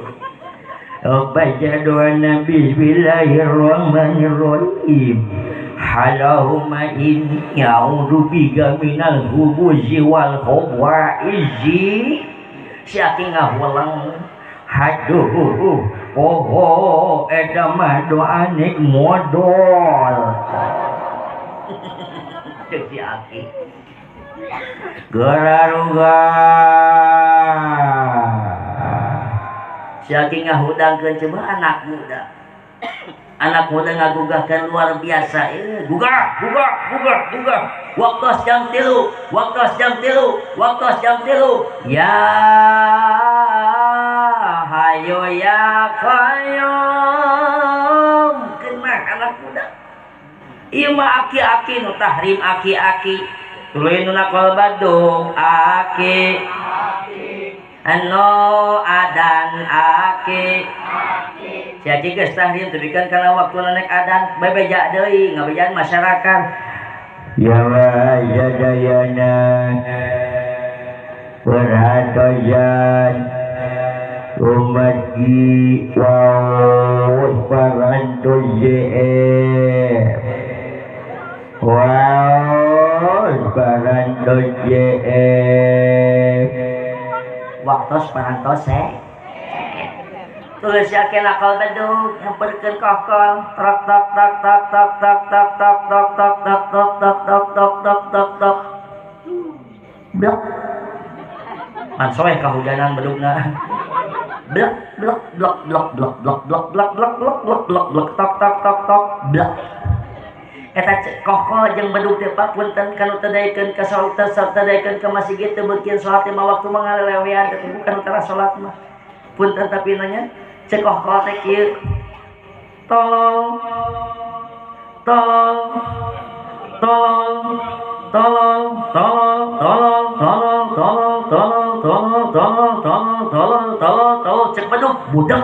Baca doa Nabi bismillahirrahmanirrahim. Allahumma inni a'udzu bika minal khubuthi wal khabaizi. Si aki ngahulang. Aduh, oh, eta mah doa nik modol. Cek si aki. Geraruga. Si aki ngahudangkeun coba anak muda. Anak muda ngagugahkeun luar biasa. Gugah, gugah, gugah, gugah. Waktu jam 3, waktu jam 3, waktu jam 3. Ya hayo ya qayyum. Kena anak muda. Ieu mah aki-aki nu tahrim aki-aki. Tuluy nu nakol badung aki. Anu adan aki. Si aki geus tahrim tebikeun kana waktuna nek adan bebeja deui ngabejaan masyarakat. Ya wa jadayana perhatoyan umat ki waos parantos JF waos parantos JF waktos parantos. Tulis yakin akal bedug nyamperkeun kokol trok tok tok tok tok tok tok tok tok tok tok tok tok tok tok tok tok tok blok mansoeh kahujanan bedugna blok blok blok blok blok blok blok blok blok blok blok blok blok tok tok tok tok blok eta kokol jeung bedug teh Pak punten kanu teu daekeun ka salat teu daekeun ka masjid teu beukeun salat lima waktu mah ngalelewean teh bukan tara salat mah punten tapi nanya cek kokol teh kieu tolong tolong tolong tolong tolong tolong tolong tolong tolong tolong tolong tolong tolong tolong tolong cek bedug budak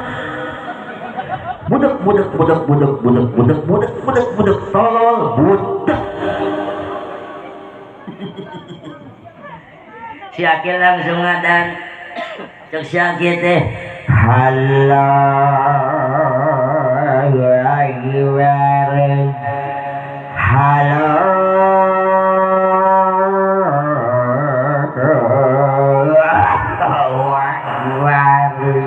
budak budak budak budak budak budak budak budak budak tolol budak. Si Akil langsung ngadan cek si Akil teh Allahu Akbar Allahu Akbar.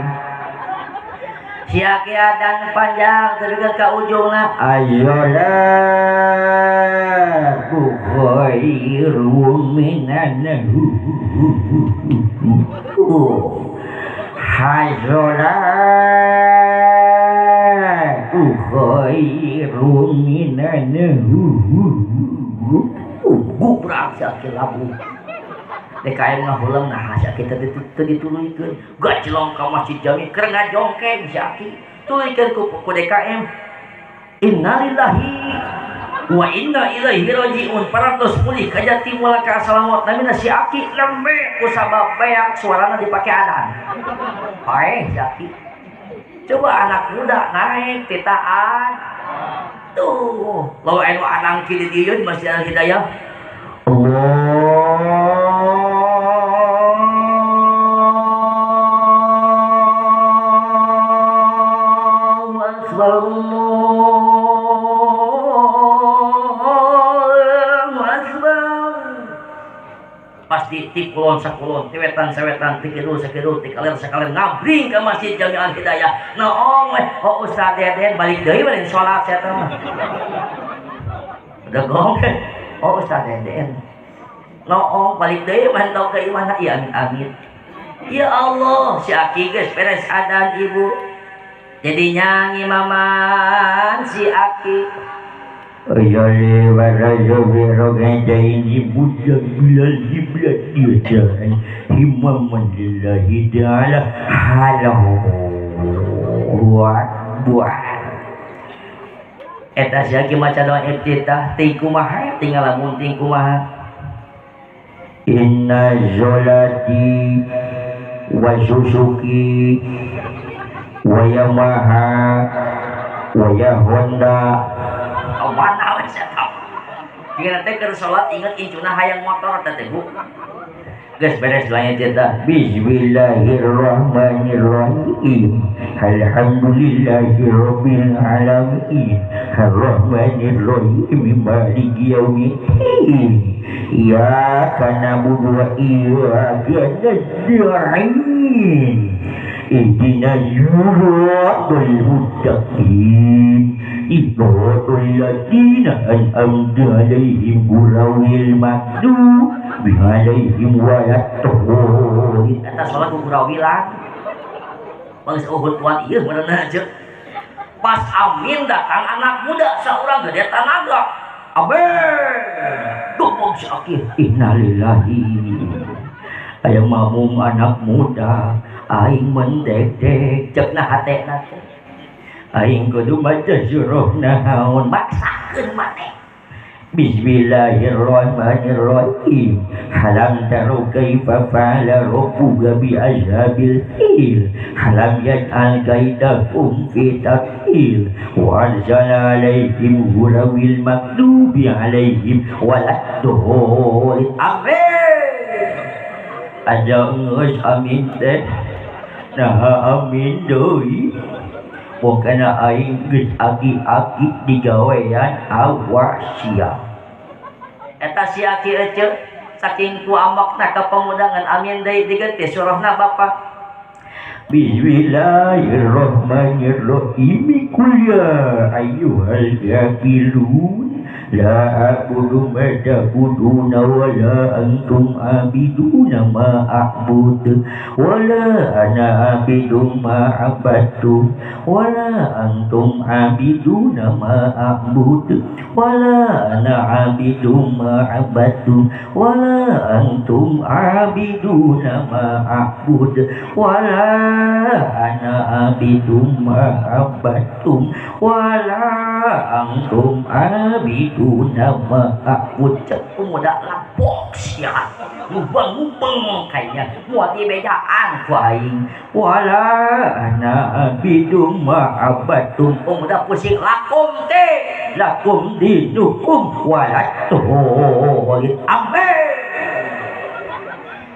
Si Aki adan panjang terus ke ujungna ayolah khairu minan hazolah khairu minan gubrak si Aki labu DKM ngahuleng nah si Aki teu dituluykeun gajlong ka Masjid Jami keur ngajongkeng si Aki tuluykeun ku DKM innalillahi wa inna ilaihi rajiun parantos pulih kajati mula ka asalamot namina si Aki lembe ku sabab beak suarana dipake adan paeh si Aki. Coba anak muda naik titaan tuh lawan anu anang di dieu di Masjid Al Hidayah Allahu Akbar Allahu Akbar. Pasti ti kulon sakulon, ti wetan sawetan, ti kidul sakidul, ti kaler sakaler ngabring ka Masjid Jami Al Hidayah. Noong we, oh Ustaz Deden balik deui balik salat sia teh mah. Degong oh Ustaz Deden. Noong balik deui mantau ka imahna ieu amin amin. Ya Allah, si Aki geus beres adan ibu. Jadi nyanyi maman si Aki. Ayale warajo rogaini budak bilal hiblat dijahan himaman lillahi ta'ala halahu buat eta si Aki maca doa iftitah ting kumaha tinggal lamun ting kumaha inna zolati wa Suzuki wa Yamaha wa ya Honda mana we sia tau. Jika teh keur salat inget incuna hayang motor teh teh Bu. Geus beres doanya teh. Bismillahirrahmanirrahim. Alhamdulillahirabbil alamin. Arrahmanirrahim. Maliki yaumiddin. Iyyaka na'budu wa iyyaka nasta'in. Ihdinas siratal mustaqim. Siratal ladzina an'amta 'alaihim ghairil maghdubi 'alaihim waladdallin. Eta salat ku gurawilan. Bangsa uhud tuan ieu meunana aja. Pas amin datang anak muda seorang gede tanaga. Amin. Dukung si Aki. Innalillahi. Aya mamum anak muda aing mendek-dek cekna hatena teh. Aing kudu maca surah naon maksakeun maneh. Bismillahirrahmanirrahim. Alam taro kaifa fa'ala rabbuka bi ashabil fil. Alam yaj'al kaidahum fi tadlil wa arsala 'alaihim ghurawil maghdubi 'alaihim waladdallin. Amin. Aja geus amin teh. Nah amin deui. Pokona aing geus aki-aki digawean awas sia. Eta si aki ece saking ku amokna ka pemuda ngan amin deui diganti surahna bapa. Bismillahirrahmanirrahim. Qul ya ayyuhal kafirun la a'budu ma ta'buduna wa la antum abiduna ma a'budu wa la ana abidum ma abadtu wa la antum abiduna ma a'budu wa la ana abidum ma abadtu wa la antum abiduna ma a'budu wa la ana abidum ma abadtum wa la antum abiduna ma a'bud. Pemuda lapok sia ngubeng-ngubeng kayaknya muat di bejaan ku aing wala ana abidum ma abadtum. Pemuda pusing lakum teh lakum dinukum walattolit amin.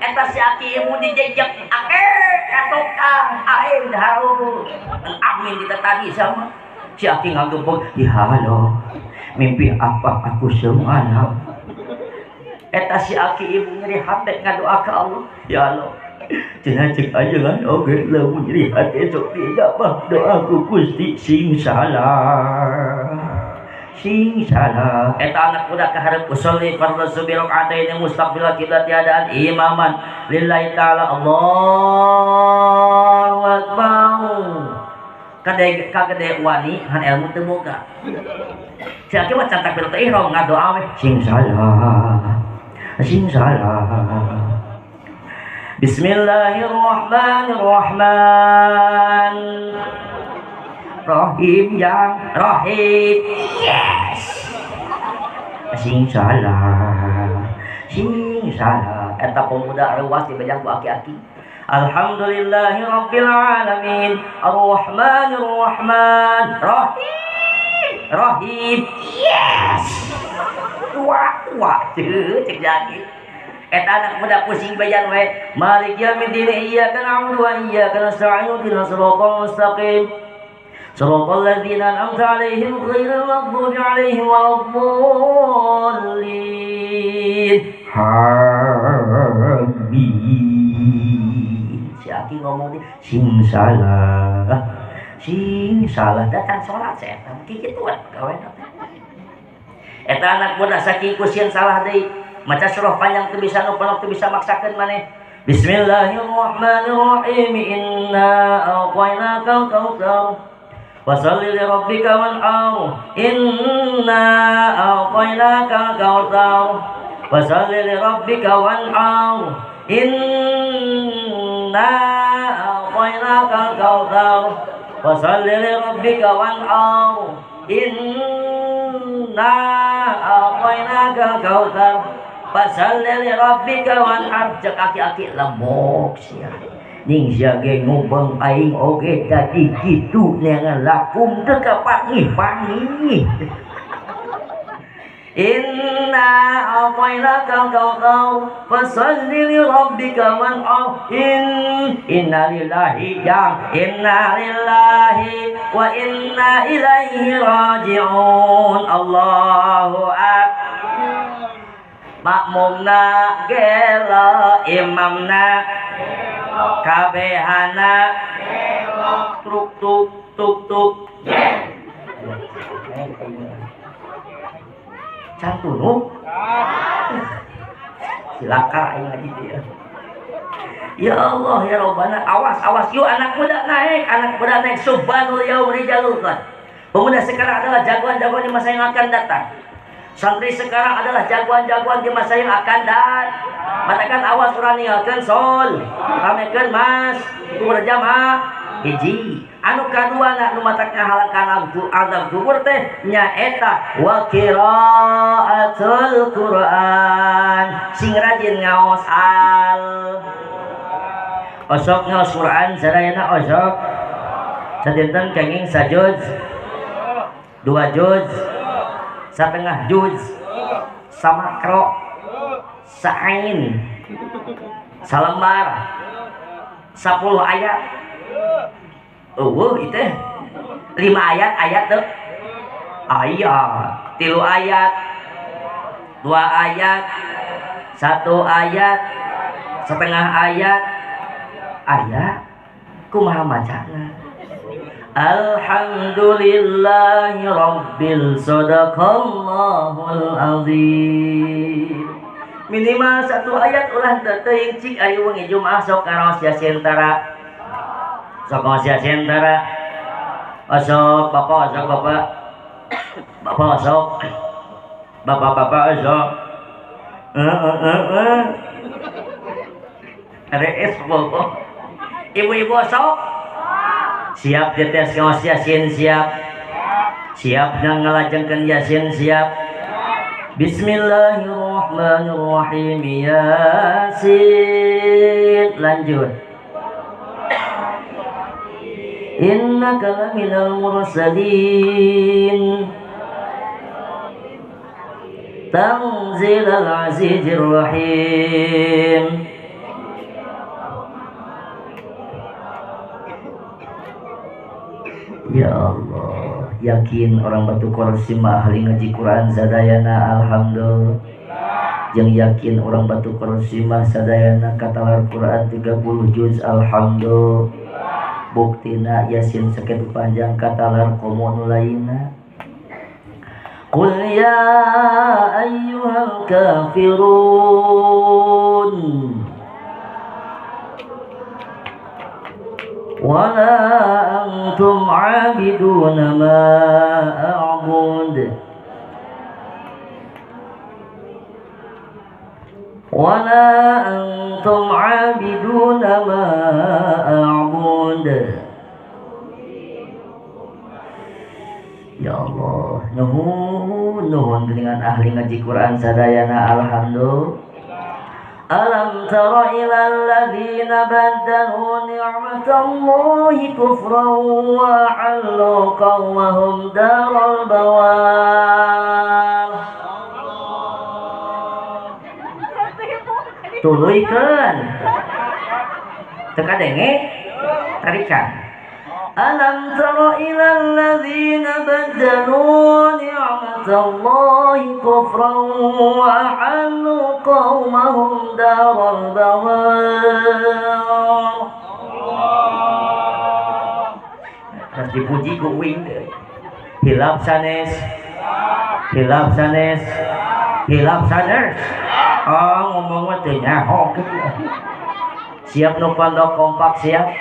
Eta si aki ibu dijejek ake katukang aing haru amin kita tadi sama si aki ngagembong ya halo mimpi apa aku semalam. Eta si aki ibu nyeri hate ngadoa ka Allah ya Allah cenah cek ajengan oge lamun nyeri hate sok diijabah doaku Gusti sing salah sing salah. Eta anak muda kaharep usolli fardhu subi rakaataini mustaqbil kiblat tiadaan imaman lillahi taala Allahu akbar. Kade kagede wani han ilmu teu boga. Si aki mah can takbiratul ihram ngadoa we sing salah sing salah. Bismillahirrahmanirrahman Rahim yang Rahim. Yes. Sing salah sing salah. Eta pemuda reuas dibejang ku aki-aki. Alhamdulillahi rabbil alamin arrahmanir rahman rahim rahim. Yes. Wah wah cek jaki. Eta anak muda pusing bayan we. Malik yaumiddin iyyaka na'budu wa iyyaka nasta'in ihdinas siratal mustaqim siratal ladzina an'amta 'alaihim ghairil maghdubi 'alaihim waladdallin. Amin. Si aki ngomong di sing salah sing salah datang sholat saya eta mungkin kitu we gawe teh. Eta anak muda saking kusieun salah deui maca surah panjang teu bisa nu panok teu bisa maksakeun maneh. Bismillahirrahmanirrahim inna a'tainakal kautsar fashalli li rabbika wanhar inna a'tainakal kautsar fashalli li rabbika wanhar inna a'tainakal kautsar fashalli li rabbika wanhar inna a'tainakal kautsar fashalli li rabbika wanhar. Cek aki-aki lembok sia ning sia ge ngubeng aing oge dadi kitu neangan lakum teu kapanggih-panggih. Inna a'tainakal kautsar fashalli li rabbika wanhar. Inna lillahi yang inna lillahi wa inna ilaihi raji'un. Allahu akbar. Makmumna gelo imamna kabehana gelo truk tuk tuk tuk can tunu silakan aing ngaji dia. Ya Allah ya Rabbana, awas awas yuk anak muda naik, anak muda naik. Subhanul yaum rijalul qad. Pemuda sekarang adalah jagoan-jagoan di masa yang akan datang. Santri sekarang adalah jagoan-jagoan di masa yang akan datang. Matakan awas urang ninggalkeun sol, ramekeun mas, kubur jamaah hiji. Anu kaduana nu matak ngahalangkan azab kubur teh nyaeta wa qiraatul Quran. Sing rajin ngaos al. Osok ngaos Quran sadayana osok. Sadinten kenging sajuz, dua juz, setengah juz, samakro, sa'ain, salembar, 10 ayat. Eueuh itu 5 ayat ayat tuh. Ayat, 3 ayat, 2 ayat, 1 ayat, setengah ayat, ayat. Kumaha macana? Alhamdulillahi rabbil sadaqallahul azim. Minimal satu ayat ulah teuing cik ayo wengi Jumat sok karaos Yasin tara. Sok ngaos Yasin tara. Osok bapak, osok bapak. Bapak osok. Bapak-bapak osok. Rees bapak. Ibu-ibu osok. Siap dites ngaos Yasin siap. Siap ngalajengkeun Yasin siap. Bismillahirrahmanirrahim. Yasin. Lanjut. Innaka laminal mursalin. Tanzilal azizir rahim. Ya Allah, yakin orang Batu Korsi mah ahli ngaji Quran sadayana, alhamdulillah. Yang yakin orang Batu Korsi mah sadayana katalar Quran 30 juz, alhamdulillah. Buktina Yasin sakitu panjang katalar komo nu lainna. Qul ya ayyuhal kafirun wala antum 'abiduna ma a'bud wala antum 'abiduna ma a'bud. Ya Allah, nuhun nuhun dengan ahli ngaji Quran sadayana, alhamdulillah. Alam tara ilal ladzina baddalu ni'matallahi kufran wa ahallu qaumahum daral bawar. Tuluykeun. Teu kadenge? Tarikan. Alam tara ilal ladzina baddalu ni'matallahi kufran wa ahallu qaumahum daral bawar. Terus dipuji ku uing deui. Hilap sanes. Hilap sanes. Hilap sanes. Oh, ngomong mah teu nyaho kitu. Siap nu pondok kompak siap.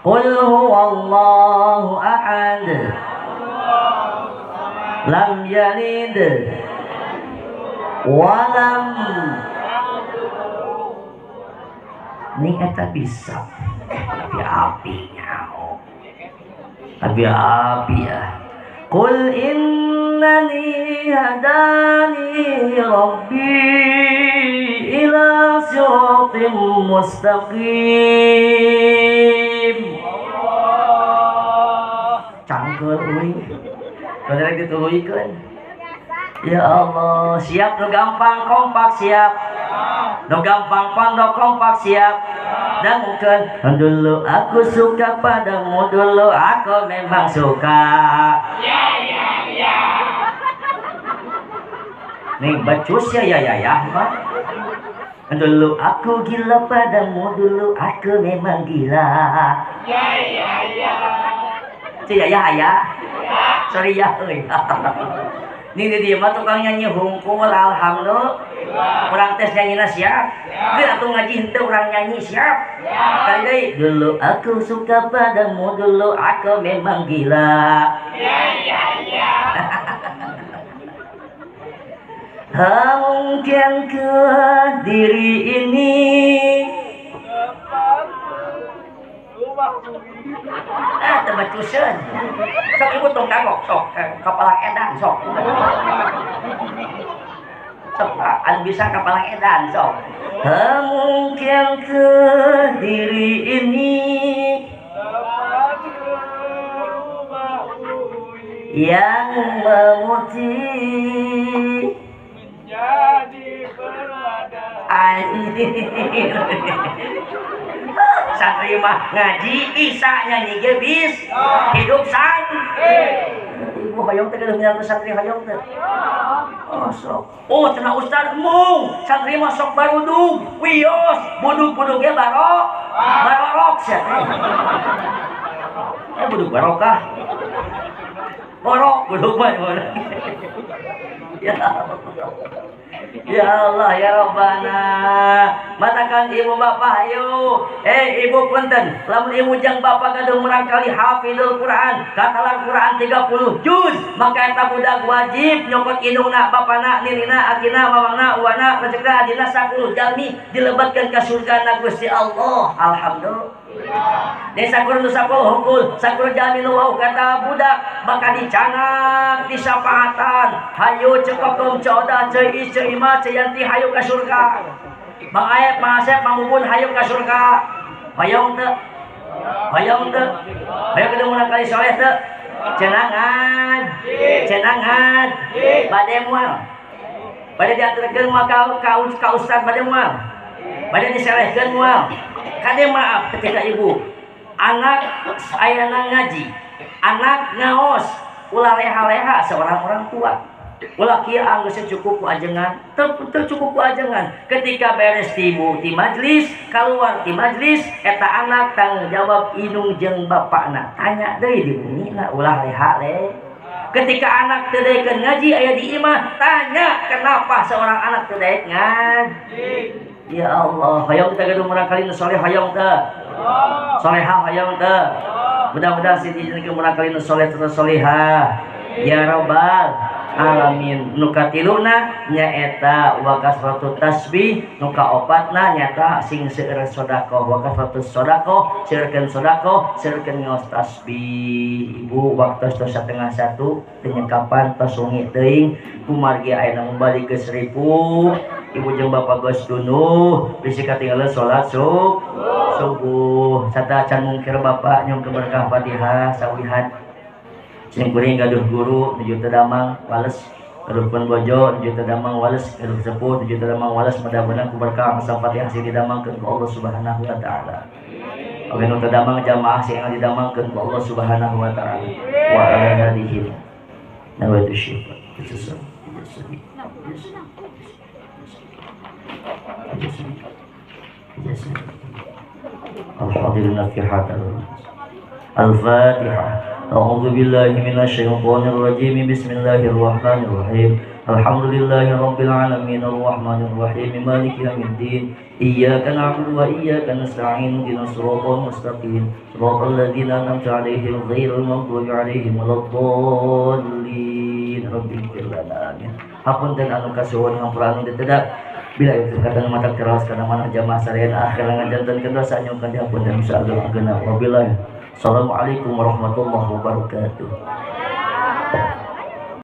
Qul huwallahu ahad. Lam yalid wa lam. Ning eta bisa. Tapi api nyaho. Tapi api ya. Qul innani hadani rabbi ila siratim mustaqim. Cangkeul euy. Bener dituluykeun. Ya Allah, siap nu gampang kompak siap. Nu gampang pondok kompak siap. Dangukeun, dulu aku suka padamu, dulu aku memang suka. Ya ya ya. Nih bacus ya ya ya ya, Pak. Dulu aku gila padamu, dulu aku memang gila. Ya ya ya. Ya ya ya. Sorry ya euy. Ini dia mah tukang nyanyi hungkul, alhamdulillah. Kurang tes nyanyi siap. Geus atuh ngaji henteu urang nyanyi siap. Kali deui, dulu aku suka padamu, dulu aku memang gila. Ya ya ya. Ha mungkin ke diri ini. Ah, tebacuseun. Sok ibu tong kagok sok kapalang edan sok. Sok anu bisa kapalang edan sok. Ha mungkin ke diri ini yang memutih menjadi permata. Anjir. Santri mah ngaji bisa nyanyi ge bis hidup sang. Ibu hoyong teh geus minang santri hoyong teh. Oh, sok. Oh, cenah ustad mung, santri mah sok barudug, wios, budug-budug ge barok. Barorok sia teh. Eh budug barokah. Borok budug mah. Ya Allah. Ya Allah ya Rabbana. Matakan ibu bapak ayo. Ibu punten, lamun ibu jang bapak gaduh murangkali hafizul Quran, katalan Quran 30 juz, maka eta budak wajib nyokot indungna, bapana, ninina, akina, mamangna, uwana, rezekna, adina 10 jalmi dilebetkeun ka surgana Gusti Allah. Alhamdulillah. Desa kurang 10 hungkul, 10 jalmi nu wau kata budak bakal dicanak disapaatan. Hayu cekokom coda ceu is ceu ima ceu yanti hayu ka surga. Mang Aep, Mang Asep, Mang Bubun hayu ka surga. Hoyong teu? Hoyong teu? Hoyong ketemu murangkali soleh teu? Cenangan. Cenangan. Bade moal. Bade dianterkeun moal ka ustad bade moal. Bade diselehkeun moal. Kade maaf ketika ibu anak ayana ngaji, anak ngaos, ulah leha-leha seorang orang tua. Ulah kieu anggeus cukup ku ajengan, teu cukup ku ajengan. Ketika beres tibu ti majlis, keluar ti majlis, eta anak tanggung jawab indung jeung bapakna. Tanya deui di bumina ulah leha le. Ketika anak teu daekeun ngaji aya di imah, tanya kenapa seorang anak teu daek ngaji. Ya Allah, hoyong kita gaduh murangkali nu soleh hoyong teu. Solehah hoyong teu. Mudah-mudahan sing dijieunkeun murangkali nu soleh terus solehah. Ya Rabbal alamin. Nu katiluna nyaeta wa kasratu tasbih, nu kaopatna nyaeta sing seueur sedekah, wa kasratu sedekah, seueurkeun sedekah, seueurkeun ngaos tasbih. Ibu waktu tos 12:30 teu nyekapan tos wengi teuing kumargi ayeuna balik geus ripuh. Ibu jeung bapak geus dunuh bisi katinggalan salat subuh. Sata can mungkir bapak nyungkeun berkah Fatihah sawihan. Sing kuring gaduh guru nuju teu damang wales, gaduh pun bojo nuju teu damang wales, gaduh sepuh nuju teu damang wales, mudah-mudahan ku berkah asal Fatihah sing didamangkeun ku Allah Subhanahu wa taala. Oge nu teu damang jamaah sing didamangkeun ku Allah Subhanahu wa taala. Wa ala alihi nawaitu syifa. Alhamdulillah fi hadal. Al-Fatihah. A'udzu billahi minasyaitonir rajim. Bismillahirrahmanirrahim. Alhamdulillahi rabbil alamin arrahmanir rahim maliki yaumiddin. Iyyaka na'budu wa iyyaka nasta'in ihdinas siratal mustaqim siratal ladzina an'amta 'alaihim ghairil maghdubi 'alaihim waladdallin. Rabbighfir lana amin. Hapunten anu kasuhun ngampura anu teu bila itu kata mata keras karena mana jamaah sadayana akhir ngajanten kedosa nyungkeun dihapunten insyaallah agena wabillahi. Assalamualaikum warahmatullahi wabarakatuh.